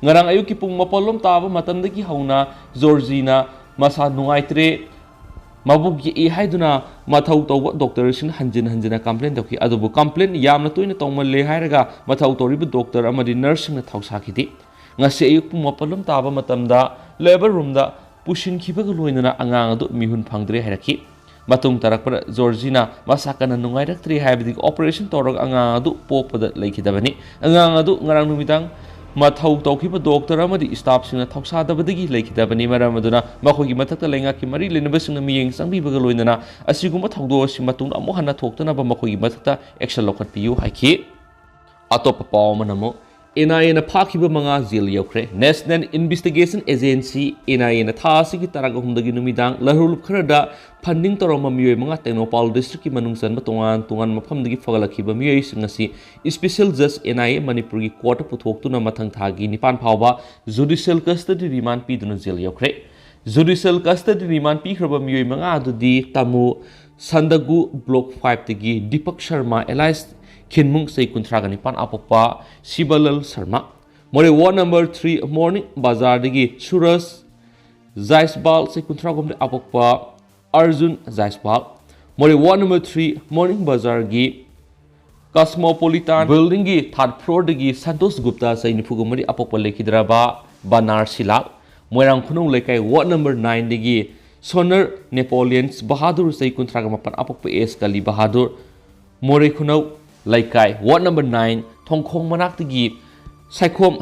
ꯉꯔꯥꯡ ꯑꯌꯨꯛꯀꯤ ꯄꯨꯡ ꯃꯥꯄꯜ ꯂꯣꯝ ꯇꯥꯕ ꯃꯇꯝꯗꯒꯤ ꯍꯧꯅ ꯖꯣꯔꯖꯤꯅ ꯃꯁꯥ ꯅꯨꯡꯉꯥꯏꯇ꯭ꯔꯦ, ꯃꯕꯨꯛ ꯌꯦꯛꯏ ꯍꯥꯏꯗꯨꯅ ꯃꯊꯧ ꯇꯧꯕ doctorꯁꯤꯡꯅ ꯍꯟꯖꯤꯟ ꯍꯟꯖꯤꯟꯅ complain ꯇꯧꯈꯤ꯫ ꯑꯗꯨꯕꯨ complain ꯌꯥꯝꯅ ꯇꯣꯏꯅ ꯇꯧꯃꯜꯂꯦ ꯍꯥꯏꯔꯒ ꯃꯊꯧ ꯇꯧꯔꯤꯕ doctor ꯑꯃꯗꯤ nurseꯁꯤꯡꯅ ꯊꯧꯁꯥꯈꯤꯗꯦ꯫ ꯉꯁꯤ ꯑꯌꯨꯛ ꯄꯨꯡ ꯃꯥꯄꯜ ꯂꯣꯝ ꯇꯥꯕ ꯃꯇꯝꯗ labour roomꯗ ꯄꯨꯁꯤꯟꯈꯤꯕꯒ ꯂꯣꯏꯅꯅ ꯑꯉꯥꯡ ꯑꯗꯨ ꯃꯤꯍꯨꯟ ꯐꯪꯗ꯭ꯔꯦ ꯍꯥꯏꯔꯛꯈꯤ꯫ ꯃꯇꯨꯡ ꯇꯥꯔꯛꯄꯗ ꯖꯣꯔꯖꯤꯅ ꯃꯁꯥ ꯀꯟꯅ ꯅꯨꯡꯉꯥꯏꯔꯛꯇ꯭ꯔꯦ ꯍꯥꯏꯕꯗꯒꯤ operation ꯇꯧꯔꯒ ꯑꯉꯥꯡ ꯑꯗꯨ ꯄꯣꯛꯄꯗ ꯂꯩꯈꯤꯗꯕꯅꯤ꯫ ꯑꯉꯥꯡ ꯑꯗꯨ ꯉꯔꯥꯡ ꯅꯨꯃꯤꯗꯥꯡ ꯃꯊꯧ ꯇꯧꯈꯤꯕ doctor ꯑꯃꯗꯤ staffꯁꯤꯡꯅ ꯊꯧꯁꯥꯗꯕꯗꯒꯤ ꯂꯩꯈꯤꯗꯕꯅꯤ꯫ ꯃꯔꯝ ꯑꯗꯨꯅ ꯃꯈꯣꯏꯒꯤ ꯃꯊꯛꯇ ꯂꯩꯉꯥꯛꯀꯤ ꯃꯔꯤ ꯂꯩꯅꯕꯁꯤꯡꯅ ꯃꯤꯠꯌꯦꯡ ꯆꯪꯕꯤꯕꯒ ꯂꯣꯏꯅꯅ ꯑꯁꯤꯒꯨꯝꯕ ꯊꯧꯗꯣꯛ ꯑꯁꯤ ꯃꯇꯨꯡꯗ ꯑꯃꯨꯛ ꯍꯟꯅ ꯊꯣꯛꯇꯅꯕ ꯃꯈꯣꯏꯒꯤ ꯃꯊꯛꯇ action ꯂꯧꯈꯠꯄꯤꯌꯨ ꯍꯥꯏꯈꯤ꯫ ꯑꯇꯣꯞꯄ ꯄꯥꯎ ꯑꯃꯅ ꯑꯃꯨꯛ, NIAꯅ ꯐꯥꯈꯤꯕ ꯃꯉꯥ ꯖꯦꯜ ꯌꯧꯈ꯭ꯔꯦ꯫ National Investigation Agency, NIAꯅ ꯊꯥ ꯑꯁꯤꯒꯤ ꯇꯔꯥ ꯑꯍꯨꯝꯗꯒꯤ ꯅꯨꯃꯤꯗꯥꯡ ꯂꯍꯧꯂꯨꯞ ꯈꯔꯗ funding ꯇꯧꯔꯝꯕ ꯃꯤꯑꯣꯏ ꯃꯉꯥ ꯇꯦꯡꯅꯧꯄꯥꯜ districtꯀꯤ ꯃꯅꯨꯡ ꯆꯟꯕ ꯇꯣꯉꯥꯟ ꯇꯣꯉꯥꯟꯕ ꯃꯐꯝꯗꯒꯤ ꯐꯒꯠꯂꯛꯈꯤꯕ ꯃꯤꯑꯣꯏꯁꯤꯡ ꯑꯁꯤ Special Judge, NIA ꯃꯅꯤꯄꯨꯔꯒꯤ courtꯇ ꯄꯨꯊꯣꯛꯇꯨꯅ ꯃꯊꯪ ꯊꯥꯒꯤ ꯅꯤꯄꯥꯟ ꯐꯥꯎꯕ judicial custody remand ꯄꯤꯗꯨꯅ ꯖꯦꯜ ꯌꯧꯈ꯭ꯔꯦ꯫ Judicial custody remand ꯄꯤꯈ꯭ꯔꯕ ꯃꯤꯑꯣꯏ ꯃꯉꯥ ꯑꯗꯨꯗꯤ ꯇꯥꯃꯨ ꯁꯟꯗꯒꯨ Block fiveꯇꯒꯤ ꯗꯤꯄꯛ ꯁꯔꯃ alias ꯈꯤꯟꯃꯨꯡ, ꯆꯍꯤ ꯀꯨꯟꯊ꯭ꯔꯥꯒ ꯅꯤꯄꯥꯟ ꯑꯄꯣꯛꯄ ꯁꯤꯕꯂꯜ ꯁꯔꯃ, ꯃꯣꯔꯦ ward number three ꯃꯣꯔꯅꯤꯡ ꯕꯖꯥꯔꯗꯒꯤ ꯁꯨꯔꯖ ꯖꯥꯏꯁꯕꯥꯜ, ꯆꯍꯤ ꯀꯨꯟꯊ꯭ꯔꯥ ꯑꯍꯨꯝ ꯑꯄꯣꯛꯄ ꯑꯔꯖꯨꯟ ꯖꯥꯏꯁꯕꯥꯜ, ꯃꯣꯔꯦ ward number three ꯃꯣꯔꯅꯤꯡ ꯕꯖꯥꯔꯒꯤ Cosmopolitan buildingꯒꯤ third floorꯗꯒꯤ ꯁꯟꯇꯣꯁ ꯒꯨꯞꯇꯥ, ꯆꯍꯤ ꯅꯤꯐꯨꯒ ꯃꯔꯤ ꯑꯄꯣꯛꯄ ꯂꯩꯈꯤꯗ꯭ꯔꯕ ꯕꯅꯥꯔꯁꯤ ꯂꯥꯜ, ꯃꯣꯏꯔꯥꯡ ꯈꯨꯅꯧ ꯂꯩꯀꯥꯏ ward number nineꯗꯒꯤ ꯁꯣꯅꯔ ꯅꯦꯄꯣꯂꯤꯌꯟꯁ ꯕꯍꯥꯗꯨꯔ, ꯆꯍꯤ ꯀꯨꯟꯊ꯭ꯔꯥꯒ ꯃꯥꯄꯟ ꯑꯄꯣꯛꯄ ꯑꯦꯁ ꯀꯂꯤ ꯕꯍꯥꯗꯨꯔ, ꯃꯣꯔꯦ ꯈꯨꯅꯧ ꯂꯩꯀꯥꯏ ward number nine ꯊꯣꯡꯈꯣꯡ ꯃꯅꯥꯛꯇꯒꯤ ꯁꯥꯏꯈꯣꯝ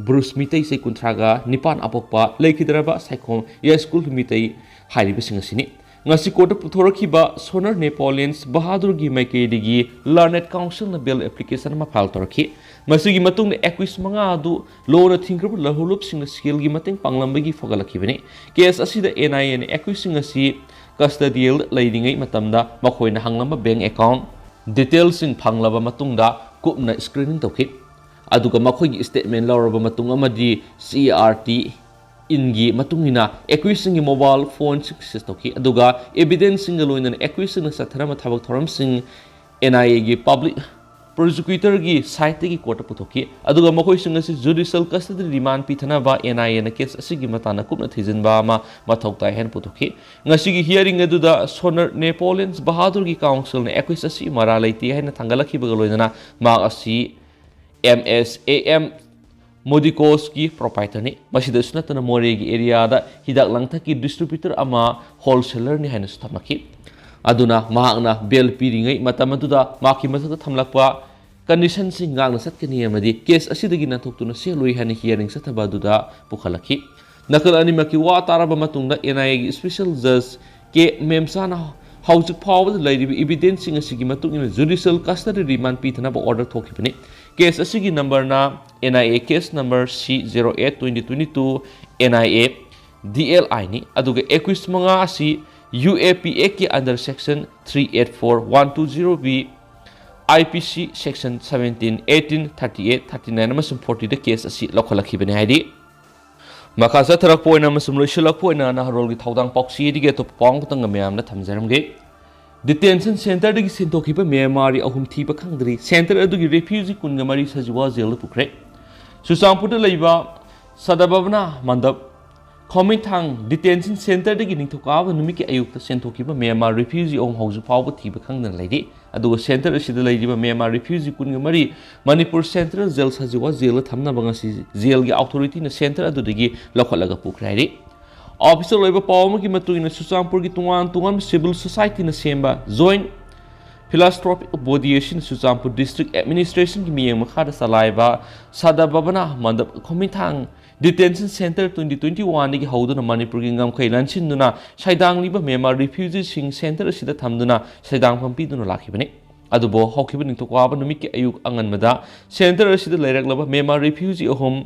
ꯕ꯭ꯔꯨꯁ ꯃꯤꯇꯩ, ꯆꯍꯤ ꯀꯨꯟꯊ꯭ꯔꯥꯒ ꯅꯤꯄꯥꯟ ꯑꯄꯣꯛꯄ ꯂꯩꯈꯤꯗ꯭ꯔꯕ ꯁꯥꯏꯈꯣꯝ ꯌꯥꯏꯁ꯭ꯀꯨꯜ ꯃꯤꯇꯩ ꯍꯥꯏꯔꯤꯕꯁꯤꯡ ꯑꯁꯤꯅꯤ꯫ ꯉꯁꯤ courtꯇ ꯄꯨꯊꯣꯔꯛꯈꯤꯕ ꯁꯣꯅꯔ ꯅꯦꯄꯣꯂꯤꯌꯟꯁ ꯕꯍꯥꯗꯨꯔꯒꯤ ꯃꯥꯏꯀꯩꯗꯒꯤ learned counselꯅ bail application ꯑꯃ file ꯇꯧꯔꯛꯈꯤ꯫ ꯃꯁꯤꯒꯤ ꯃꯇꯨꯡꯗ accused ꯃꯉꯥ ꯑꯗꯨ ꯂꯣꯅ ꯊꯤꯡꯈ꯭ꯔꯕ ꯂꯍꯧꯂꯨꯞꯁꯤꯡꯅ ꯁꯦꯜꯒꯤ ꯃꯇꯦꯡ ꯄꯥꯡꯂꯝꯕꯒꯤ ꯐꯒꯠꯂꯛꯈꯤꯕꯅꯤ꯫ Case ꯑꯁꯤꯗ NIAꯅ accusedꯁꯤꯡ ꯑꯁꯤ custodyꯗ ꯂꯩꯔꯤꯉꯩ ꯃꯇꯝꯗ ꯃꯈꯣꯏꯅ ꯍꯪꯂꯝꯕ bank account detailꯁꯤꯡ ꯐꯪꯂꯕ ꯃꯇꯨꯡꯗ ꯀꯨꯞꯅ screening ꯇꯧꯈꯤ꯫ ꯑꯗꯨꯒ ꯃꯈꯣꯏꯒꯤ statement ꯂꯧꯔꯕ ꯃꯇꯨꯡ ꯑꯃꯗꯤ CERT inꯒꯤ ꯃꯇꯨꯡ ꯏꯟꯅ accusedꯁꯤꯡꯒꯤ mobile phoneꯁꯤꯡ seize ꯇꯧꯈꯤ꯫ ꯑꯗꯨꯒ evidenceꯁꯤꯡꯒ ꯂꯣꯏꯅꯅ accusedꯁꯤꯡꯅ ꯆꯠꯊꯔꯝꯕ ꯊꯕꯛ ꯊꯧꯔꯝꯁꯤꯡ NIAꯒꯤ public prosecutorꯒꯤ sideꯇꯒꯤ courtꯇ ꯄꯨꯊꯣꯛꯈꯤ꯫ ꯑꯗꯨꯒ ꯃꯈꯣꯏꯁꯤꯡ ꯑꯁꯤ judicial custody remand ꯄꯤꯊꯅꯕ NIAꯅ case ꯑꯁꯤꯒꯤ ꯃꯇꯥꯡꯗ ꯀꯨꯞꯅ ꯊꯤꯖꯤꯟꯕ ꯑꯃ ꯃꯊꯧ ꯇꯥꯏ ꯍꯥꯏꯅ ꯄꯨꯊꯣꯛꯈꯤ꯫ ꯉꯁꯤꯒꯤ hearing ꯑꯗꯨꯗ ꯁꯣꯅꯔ ꯅꯦꯄꯣꯂꯤꯌꯟꯁ ꯕꯍꯥꯗꯨꯔꯒꯤ counselꯅ accused ꯑꯁꯤ ꯃꯔꯥꯜ ꯂꯩꯇꯦ ꯍꯥꯏꯅ ꯊꯥꯡꯒꯠꯂꯛꯈꯤꯕꯒ ꯂꯣꯏꯅꯅ ꯃꯍꯥꯛ ꯑꯁꯤ MSAM Modicosꯀꯤ proprietorꯅꯤ꯫ ꯃꯁꯤꯗꯁꯨ ꯅꯠꯇꯅ ꯃꯣꯔꯦꯒꯤ areaꯗ ꯍꯤꯗꯥꯛ ꯂꯥꯡꯊꯛꯀꯤ distributor ꯑꯃ wholesalerꯅꯤ ꯍꯥꯏꯅꯁꯨ ꯊꯝꯂꯛꯈꯤ꯫ ꯑꯗꯨꯅ ꯃꯍꯥꯛꯅ bail ꯄꯤꯔꯤꯉꯩ ꯃꯇꯝ ꯑꯗꯨꯗ ꯃꯍꯥꯛꯀꯤ ꯃꯊꯛꯇ ꯊꯝꯂꯛꯄ conditionꯁꯤꯡ ꯉꯥꯛꯅ ꯆꯠꯀꯅꯤ ꯑꯃꯗꯤ case ꯑꯁꯤꯗꯒꯤ ꯅꯥꯟꯊꯣꯛꯇꯨꯅ ꯆꯦꯜꯂꯣꯏ ꯍꯥꯏꯅ hearing ꯆꯠꯊꯕ ꯑꯗꯨꯗ ꯄꯨꯈꯠꯂꯛꯈꯤ꯫ ꯅꯥꯀꯜ ꯑꯅꯤꯃꯛꯀꯤ ꯋꯥ ꯇꯥꯔꯕ ꯃꯇꯨꯡꯗ NIAꯒꯤ special judge ꯀꯦ ꯃꯦꯝꯁꯥꯅ ꯍꯧꯖꯤꯛ ꯐꯥꯎꯕꯗ ꯂꯩꯔꯤꯕ evidenceꯁꯤꯡ ꯑꯁꯤꯒꯤ ꯃꯇꯨꯡ ꯏꯟꯅ judicial custody remand ꯄꯤꯊꯅꯕ order ꯊꯣꯛꯈꯤꯕꯅꯤ꯫ Case ꯑꯁꯤꯒꯤ numberꯅ N I A case number C zero eight twenty twenty two, N I A D L I ꯅꯤ꯫ ꯑꯗꯨꯒ accused ꯃꯉꯥ ꯑꯁꯤ U A P Act ꯀꯤ under section three eight four one two zero B, I P C section seventeen, eighteen, thirty eight, thirty nine ꯑꯃꯁꯨꯡ forty ꯗ case ꯑꯁꯤ ꯂꯧꯈꯠꯂꯛꯈꯤꯕꯅꯤ ꯍꯥꯏꯔꯤ꯫ ꯃꯈꯥ ꯆꯠꯊꯔꯛꯄ ꯑꯣꯏꯅ ꯑꯃꯁꯨꯡ ꯂꯣꯏꯁꯤꯜꯂꯛꯄ ꯑꯣꯏꯅ ꯅꯍꯥꯔꯣꯜꯒꯤ ꯊꯧꯗꯥꯡ ꯄꯥꯎꯆꯦꯗꯒꯤ ꯑꯇꯣꯞꯄ ꯄꯥꯎ ꯑꯃꯈꯛꯇꯪꯒ ꯃꯌꯥꯝꯗ ꯊꯝꯖꯔꯝꯒꯦ꯫ Detention centreꯗꯒꯤ ꯁꯦꯟꯊꯣꯛꯈꯤꯕ ꯃ꯭ꯌꯥꯟꯃꯥꯔꯤ ꯑꯍꯨꯝ ꯊꯤꯕ ꯈꯪꯗ꯭ꯔꯤ꯫ Centre ꯑꯗꯨꯒꯤ refugee ꯀꯨꯟꯒ ꯃꯔꯤ ꯁꯖꯤꯋꯥ ꯖꯦꯜꯗ ꯄꯨꯈ꯭ꯔꯦ꯫ ꯆꯨꯔꯆꯥꯟꯄꯨꯔꯗ ꯂꯩꯕ ꯁꯗꯚꯥꯕꯅꯥ ꯃꯟꯗꯞ ꯈꯣꯃꯤꯊꯥꯡ detention centreꯗꯒꯤ ꯅꯤꯡꯊꯧꯀꯥꯕ ꯅꯨꯃꯤꯠꯀꯤ ꯑꯌꯨꯛꯇ ꯁꯦꯟꯊꯣꯛꯈꯤꯕ ꯃ꯭ꯌꯥꯟꯃꯥꯔ refugee ꯑꯍꯨꯝ ꯍꯧꯖꯤꯛ ꯐꯥꯎꯕ ꯊꯤꯕ ꯈꯪꯗꯅ ꯂꯩꯔꯤ꯫ ꯑꯗꯨꯒ centre ꯑꯁꯤꯗ ꯂꯩꯔꯤꯕ ꯃ꯭ꯌꯥꯟꯃꯥꯔ refugee ꯀꯨꯟꯒ ꯃꯔꯤ ꯃꯅꯤꯄꯨꯔ Central Jail ꯁꯖꯤꯋꯥ ꯖꯦꯜꯗ ꯊꯝꯅꯕ ꯉꯁꯤ ꯖꯦꯜꯒꯤ authorityꯅ centre ꯑꯗꯨꯗꯒꯤ ꯂꯧꯈꯠꯂꯒ ꯄꯨꯈ꯭ꯔꯦ ꯍꯥꯏꯔꯤ꯫ Official ꯑꯣꯏꯕ ꯄꯥꯎ ꯑꯃꯒꯤ ꯃꯇꯨꯡ ꯏꯟꯅ, ꯆꯨꯔꯆꯥꯟꯄꯨꯔꯒꯤ ꯇꯣꯉꯥꯟ ꯇꯣꯉꯥꯟꯕ civil societyꯅ ꯁꯦꯝꯕ Joint Philanthropic Body ꯑꯁꯤꯅ ꯆꯨꯔꯆꯥꯟꯄꯨꯔ District Administrationꯒꯤ ꯃꯤꯠꯌꯦꯡ ꯃꯈꯥꯗ ꯆꯂꯥꯏꯕ ꯁꯗꯚꯥꯕꯅꯥ ꯃꯟꯗꯞ ꯈꯣꯃꯤꯊꯥꯡ detention centre twenty twenty oneꯗꯒꯤ ꯍꯧꯗꯨꯅ ꯃꯅꯤꯄꯨꯔꯒꯤ ꯉꯝꯈꯩ ꯂꯥꯟꯁꯤꯟꯗꯨꯅ ꯁꯩꯗꯥꯡꯂꯤꯕ ꯃ꯭ꯌꯥꯟꯃꯥꯔ refugeeꯁꯤꯡ centre ꯑꯁꯤꯗ ꯊꯝꯗꯨꯅ ꯁꯩꯗꯥꯡꯐꯝ ꯄꯤꯗꯨꯅ ꯂꯥꯛꯈꯤꯕꯅꯤ꯫ ꯑꯗꯨꯕꯨ ꯍꯧꯈꯤꯕ ꯅꯤꯡꯊꯧꯀꯥꯕ ꯅꯨꯃꯤꯠꯀꯤ ꯑꯌꯨꯛ ꯑꯉꯟꯕꯗ centre ꯑꯁꯤꯗ ꯂꯩꯔꯛꯂꯕ ꯃ꯭ꯌꯥꯟꯃꯥꯔ refugee ꯑꯍꯨꯝ,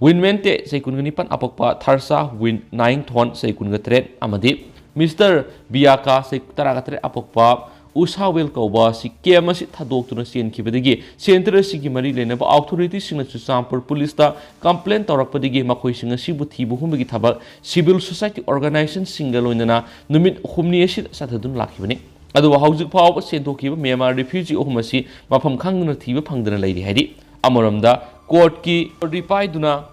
ꯋꯤꯟꯃꯦꯟꯇꯦ, ꯆꯍꯤ ꯀꯨꯟꯒ ꯅꯤꯄꯥꯟ ꯑꯄꯣꯛꯄ ꯊꯥꯔꯁꯥ ꯋꯤꯟ ꯅꯥꯏꯡꯊꯣꯟ, ꯆꯍꯤ ꯀꯨꯟꯒ ꯇꯔꯦꯠ, ꯑꯃꯗꯤ Mister ꯕꯤꯌꯥꯀꯥ, ꯆꯍꯤ ꯇꯔꯥꯒ ꯇꯔꯦꯠ ꯑꯄꯣꯛꯄ ꯎꯁꯥꯋꯦꯜ ꯀꯧꯕ ꯑꯁꯤ camp ꯑꯁꯤ ꯊꯥꯗꯣꯛꯇꯨꯅ ꯆꯦꯟꯈꯤꯕꯗꯒꯤ centre ꯑꯁꯤꯒꯤ ꯃꯔꯤ ꯂꯩꯅꯕ authorityꯁꯤꯡꯅ ꯆꯨꯔꯆꯥꯟꯄꯨꯔ policeꯇ complain ꯇꯧꯔꯛꯄꯗꯒꯤ ꯃꯈꯣꯏꯁꯤꯡ ꯑꯁꯤꯕꯨ ꯊꯤꯕ ꯍꯨꯝꯕꯒꯤ ꯊꯕꯛ civil society organizationꯁꯤꯡꯒ ꯂꯣꯏꯅꯅ ꯅꯨꯃꯤꯠ ꯍꯨꯝꯅꯤ ꯑꯁꯤꯗ ꯆꯠꯊꯗꯨꯅ ꯂꯥꯛꯈꯤꯕꯅꯤ꯫ ꯑꯗꯨꯕꯨ ꯍꯧꯖꯤꯛ ꯐꯥꯎꯕ ꯁꯦꯟꯊꯣꯛꯈꯤꯕ ꯃ꯭ꯌꯥꯟꯃꯥꯔ refugee ꯑꯍꯨꯝ ꯑꯁꯤ ꯃꯐꯝ ꯈꯪꯗꯅ ꯊꯤꯕ ꯐꯪꯗꯅ ꯂꯩꯔꯤ ꯍꯥꯏꯔꯤ꯫ ꯑꯃꯔꯣꯝꯗ courtꯀꯤ order ꯄꯥꯏꯗꯨꯅ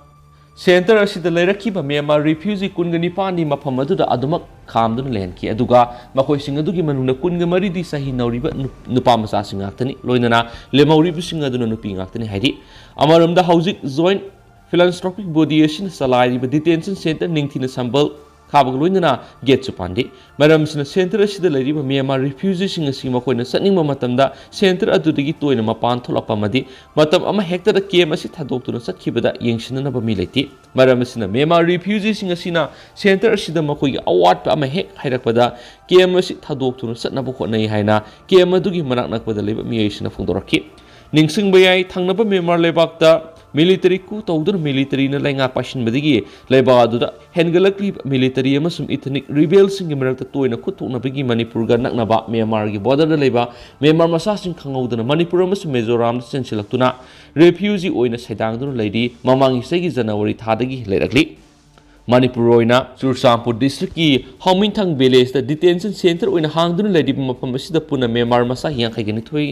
centre ꯑꯁꯤꯗ ꯂꯩꯔꯛꯈꯤꯕ ꯃ꯭ꯌꯥꯟꯃꯥꯔ refugee ꯀꯨꯟꯒ ꯅꯤꯄꯥꯟꯗꯤ ꯃꯐꯝ ꯑꯗꯨꯗ ꯑꯗꯨꯃꯛ ꯈꯥꯝꯗꯨꯅ ꯂꯩꯍꯟꯈꯤ꯫ ꯑꯗꯨꯒ ꯃꯈꯣꯏꯁꯤꯡ ꯑꯗꯨꯒꯤ ꯃꯅꯨꯡꯗ ꯀꯨꯟꯒ ꯃꯔꯤꯗꯤ ꯆꯍꯤ ꯅꯧꯔꯤꯕ ꯅꯨ-, ꯅꯨꯄꯥ ꯃꯆꯥꯁꯤꯡ ꯉꯥꯛꯇꯅꯤ꯫ ꯂꯣꯏꯅꯅ ꯂꯦꯝꯍꯧꯔꯤꯕꯁꯤꯡ ꯑꯗꯨꯅ ꯅꯨꯄꯤ ꯉꯥꯛꯇꯅꯤ ꯍꯥꯏꯔꯤ꯫ ꯑꯃꯔꯣꯝꯗ ꯍꯧꯖꯤꯛ Joint Philanthropic Body ꯑꯁꯤꯅ ꯆꯂꯥꯏꯔꯤꯕ detention centre ꯅꯤꯡꯊꯤꯅ ꯁꯝꯕꯜ ꯈꯥꯕꯒ ꯂꯣꯏꯅꯅ gateꯁꯨ ꯄꯥꯟꯗꯦ꯫ ꯃꯔꯝ ꯑꯁꯤꯅ centre ꯑꯁꯤꯗ ꯂꯩꯔꯤꯕ ꯃ꯭ꯌꯥꯟꯃꯥꯔ refugeeꯁꯤꯡ ꯑꯁꯤ ꯃꯈꯣꯏꯅ ꯆꯠꯅꯤꯡꯕ ꯃꯇꯝꯗ centre ꯑꯗꯨꯗꯒꯤ ꯇꯣꯏꯅ ꯃꯄꯥꯟ ꯊꯣꯛꯂꯛꯄ ꯑꯃꯗꯤ ꯃꯇꯝ ꯑꯃ ꯍꯦꯛꯇꯗ camp ꯑꯁꯤ ꯊꯥꯗꯣꯛꯇꯨꯅ ꯆꯠꯈꯤꯕꯗ ꯌꯦꯡꯁꯤꯟꯅꯅꯕ ꯃꯤ ꯂꯩꯇꯦ꯫ ꯃꯔꯝ ꯑꯁꯤꯅ ꯃ꯭ꯌꯥꯟꯃꯥꯔ refugeeꯁꯤꯡ ꯑꯁꯤꯅ centre ꯑꯁꯤꯗ ꯃꯈꯣꯏꯒꯤ ꯑꯋꯥꯠꯄ ꯑꯃ ꯍꯦꯛ ꯍꯥꯏꯔꯛꯄꯗ camp ꯑꯁꯤ ꯊꯥꯗꯣꯛꯇꯨꯅ ꯆꯠꯅꯕ ꯍꯣꯠꯅꯩ ꯍꯥꯏꯅ camp ꯑꯗꯨꯒꯤ ꯃꯅꯥꯛ ꯅꯛꯄꯗ ꯂꯩꯕ ꯃꯤꯑꯣꯏꯁꯤꯡꯅ ꯐꯣꯡꯗꯣꯔꯛꯈꯤ꯫ ꯅꯤꯡꯁꯤꯡꯕ ꯌꯥꯏ, ꯊꯪꯅꯕ ꯃ꯭ꯌꯥꯟꯃꯥꯔ ꯂꯩꯕꯥꯛꯇ ꯃꯤꯂꯤꯇꯔꯤ coup ꯇꯧꯗꯨꯅ ꯃꯤꯂꯤꯇꯔꯤꯅ ꯂꯩꯉꯥꯛ ꯄꯥꯏꯁꯤꯟꯕꯗꯒꯤ ꯂꯩꯕꯥꯛ ꯑꯗꯨꯗ ꯍꯦꯟꯒꯠꯂꯛꯂꯤꯕ ꯃꯤꯂꯤꯇꯔꯤ ꯑꯃꯁꯨꯡ ꯏꯊꯅꯤꯛ ꯔꯤꯕꯦꯜꯁꯤꯡꯒꯤ ꯃꯔꯛꯇ ꯇꯣꯏꯅ ꯈꯨꯠ ꯊꯣꯛꯅꯕꯒꯤ ꯃꯅꯤꯄꯨꯔꯒ ꯅꯛꯅꯕ ꯃ꯭ꯌꯥꯟꯃꯥꯔꯒꯤ ꯕꯣꯔꯗꯔꯗ ꯂꯩꯕ ꯃ꯭ꯌꯥꯟꯃꯥꯔ ꯃꯆꯥꯁꯤꯡ ꯈꯪꯍꯧꯗꯅ ꯃꯅꯤꯄꯨꯔ ꯑꯃꯁꯨꯡ ꯃꯤꯖꯣꯔꯥꯝꯗ ꯆꯦꯟꯁꯤꯜꯂꯛꯇꯨꯅ ꯔꯦꯐ꯭ꯌꯨꯖꯤ ꯑꯣꯏꯅ ꯁꯩꯗꯥꯡꯗꯨꯅ ꯂꯩꯔꯤ꯫ ꯃꯃꯥꯡꯒꯤ ꯆꯍꯤꯒꯤ ꯖꯅꯋꯥꯔꯤ ꯊꯥꯗꯒꯤ ꯂꯩꯔꯛꯂꯤ꯫ ꯃꯅꯤꯄꯨꯔ ꯑꯣꯏꯅ ꯆꯨꯔꯆꯥꯟꯄꯨꯔ ꯗꯤꯁꯇ꯭ꯔꯤꯛꯀꯤ ꯍꯥꯎꯃꯤꯟꯊꯥꯡ ꯚꯤꯂꯦꯖꯇ ꯗꯤꯇꯦꯟꯁꯟ ꯁꯦꯟꯇꯔ ꯑꯣꯏꯅ ꯍꯥꯡꯗꯨꯅ ꯂꯩꯔꯤꯕ ꯃꯐꯝ ꯑꯁꯤꯗ ꯄꯨꯟꯅ ꯃ꯭ꯌꯥꯟꯃꯥꯔ ꯃꯆꯥ ꯌꯥꯡꯈꯩꯒ ꯅꯤꯊꯣꯏ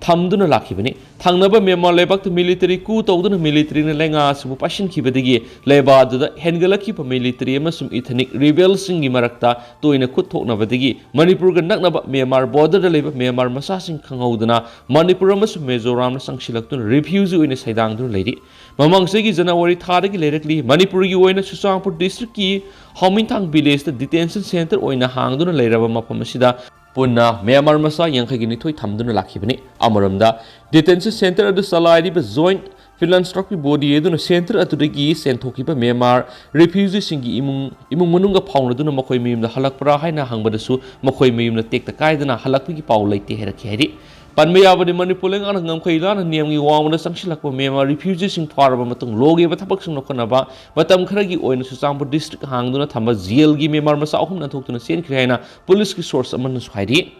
ꯊꯝꯗꯨꯅ ꯂꯥꯛꯈꯤꯕꯅꯤ꯫ ꯊꯪꯅꯕ ꯃ꯭ꯌꯥꯟꯃꯥꯔ ꯂꯩꯕꯥꯛꯇ ꯃꯤꯂꯤꯇꯔꯤ coup ꯇꯧꯗꯨꯅ ꯃꯤꯂꯤꯇꯔꯤꯅ ꯂꯩꯉꯥꯛ ꯑꯁꯤꯕꯨ ꯄꯥꯏꯁꯤꯟꯈꯤꯕꯗꯒꯤ ꯂꯩꯕꯥꯛ ꯑꯗꯨꯗ ꯍꯦꯟꯒꯠꯂꯛꯈꯤꯕ ꯃꯤꯂꯤꯇꯔꯤ ꯑꯃꯁꯨꯡ ꯏꯊꯅꯤꯛ ꯔꯤꯕꯦꯜꯁꯤꯡꯒꯤ ꯃꯔꯛꯇ ꯇꯣꯏꯅ ꯈꯨꯠ ꯊꯣꯛꯅꯕꯗꯒꯤ ꯃꯅꯤꯄꯨꯔꯒ ꯅꯛꯅꯕ ꯃ꯭ꯌꯥꯟꯃꯥꯔ ꯕꯣꯔꯗꯔꯗ ꯂꯩꯕ ꯃ꯭ꯌꯥꯟꯃꯥꯔ ꯃꯆꯥꯁꯤꯡ ꯈꯪꯍꯧꯗꯅ ꯃꯅꯤꯄꯨꯔ ꯑꯃꯁꯨꯡ ꯃꯤꯖꯣꯔꯥꯝꯗ ꯆꯪꯁꯤꯜꯂꯛꯇꯨꯅ ꯔꯦꯐ꯭ꯌꯨꯖꯤ ꯑꯣꯏꯅ ꯁꯩꯗꯥꯡꯗꯨꯅ ꯂꯩꯔꯤ꯫ ꯃꯃꯥꯡ ꯆꯍꯤꯒꯤ ꯖꯅꯋꯥꯔꯤ ꯊꯥꯗꯒꯤ ꯂꯩꯔꯛꯂꯤ꯫ ꯃꯅꯤꯄꯨꯔꯒꯤ ꯑꯣꯏꯅ ꯆꯨꯔꯆꯥꯟꯄꯨꯔ ꯗꯤꯁꯇ꯭ꯔꯤꯛꯀꯤ ꯍꯥꯎꯃꯤꯟꯊꯥꯡ ꯚꯤꯂꯦꯖꯇ ꯗꯤꯇꯦꯟꯁꯟ ꯁꯦꯟꯇꯔ ꯑꯣꯏꯅ ꯍꯥꯡꯗꯨꯅ ꯂꯩꯔꯕ ꯃꯐꯝ ꯑꯁꯤꯗ ꯄꯨꯟꯅ ꯃ꯭ꯌꯥꯟꯃꯥꯔ ꯃꯆꯥ ꯌꯥꯡꯈꯩꯒ ꯅꯤꯊꯣꯏ ꯊꯝꯗꯨꯅ ꯂꯥꯛꯈꯤꯕꯅꯤ꯫ ꯑꯃꯔꯣꯝꯗ, ꯗꯤꯇꯦꯟꯁꯟ ꯁꯦꯟꯇꯔ ꯑꯗꯨ ꯆꯂꯥꯏꯔꯤꯕ ꯖꯣꯏꯟꯠ ꯐꯤꯂꯥꯟꯊ꯭ꯔꯣꯄꯤ ꯕꯣꯗꯤ ꯑꯗꯨꯅ ꯁꯦꯟꯇꯔ ꯑꯗꯨꯗꯒꯤ ꯆꯦꯟꯊꯣꯛꯈꯤꯕ ꯃ꯭ꯌꯥꯟꯃꯥꯔ ꯔꯤꯐ꯭ꯌꯨꯖꯤꯁꯤꯡꯒꯤ ꯏꯃꯨꯡ, ꯏꯃꯨꯡ ꯃꯅꯨꯡꯒ ꯐꯥꯎꯅꯗꯨꯅ ꯃꯈꯣꯏ ꯃꯌꯨꯝꯗ ꯍꯜꯂꯛꯄ꯭ꯔꯥ ꯍꯥꯏꯅ ꯍꯪꯕꯗꯁꯨ ꯃꯈꯣꯏ ꯃꯌꯨꯝꯗ ꯇꯦꯛꯇ ꯀꯥꯏꯗꯅ ꯍꯜꯂꯛꯄꯒꯤ ꯄꯥꯎ ꯂꯩꯇꯦ ꯍꯥꯏꯔꯛꯈꯤ ꯍꯥꯏꯔꯤ꯫ ꯄꯟꯕ ꯌꯥꯕꯗꯤ, ꯃꯅꯤꯄꯨꯔ ꯂꯩꯉꯥꯛꯅ ꯉꯝꯈꯩ ꯂꯥꯟꯅ ꯅꯤꯌꯝꯒꯤ ꯋꯥꯡꯃꯗ ꯆꯪꯁꯤꯜꯂꯛꯄ ꯃ꯭ꯌꯥꯟꯃꯥꯔ ꯔꯤꯐ꯭ꯌꯨꯖꯤꯁꯤꯡ ꯐꯥꯔꯕ ꯃꯇꯨꯡ ꯂꯣꯒꯤ ꯑꯣꯏꯕ ꯊꯕꯛꯁꯤꯡ ꯂꯧꯈꯠꯅꯕ ꯃꯇꯝ ꯈꯔꯒꯤ ꯑꯣꯏꯅ ꯆꯨꯔꯆꯥꯟꯄꯨꯔ ꯗꯤꯁꯇ꯭ꯔꯤꯛ ꯍꯥꯡꯗꯨꯅ ꯊꯝꯕ ꯖꯦꯜꯒꯤ ꯃ꯭ꯌꯥꯟꯃꯥꯔ ꯃꯆꯥ ꯑꯍꯨꯝ ꯅꯥꯟꯊꯣꯛꯇꯨꯅ ꯆꯦꯟꯈ꯭ꯔꯦ ꯍꯥꯏꯅ ꯄꯨꯂꯤꯁꯀꯤ ꯁꯣꯔꯁ ꯑꯃꯅꯁꯨ ꯍꯥꯏꯔꯤ꯫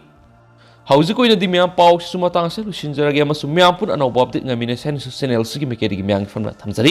ꯍꯧꯖꯤꯛ ꯑꯣꯏꯅꯗꯤ ꯃꯌꯥꯝ ꯄꯥꯎꯁꯤꯁꯨ ꯃꯇꯥꯡ ꯑꯁꯤꯗ ꯂꯣꯏꯁꯤꯟꯖꯔꯒꯦ ꯑꯃꯁꯨꯡ ꯃꯌꯥꯝ ꯄꯨꯟꯅ ꯑꯅꯧꯕ ꯑꯞꯗꯦꯠ ꯉꯥꯏꯃꯤꯟꯅꯁꯦ ꯍꯥꯏꯅꯁꯨ ꯆꯦꯅꯦꯜ ꯑꯁꯤꯒꯤ ꯃꯥꯏꯀꯩꯗꯒꯤ ꯃꯌꯥꯝꯒꯤ ꯐꯝꯅ ꯊꯝꯖꯔꯤ꯫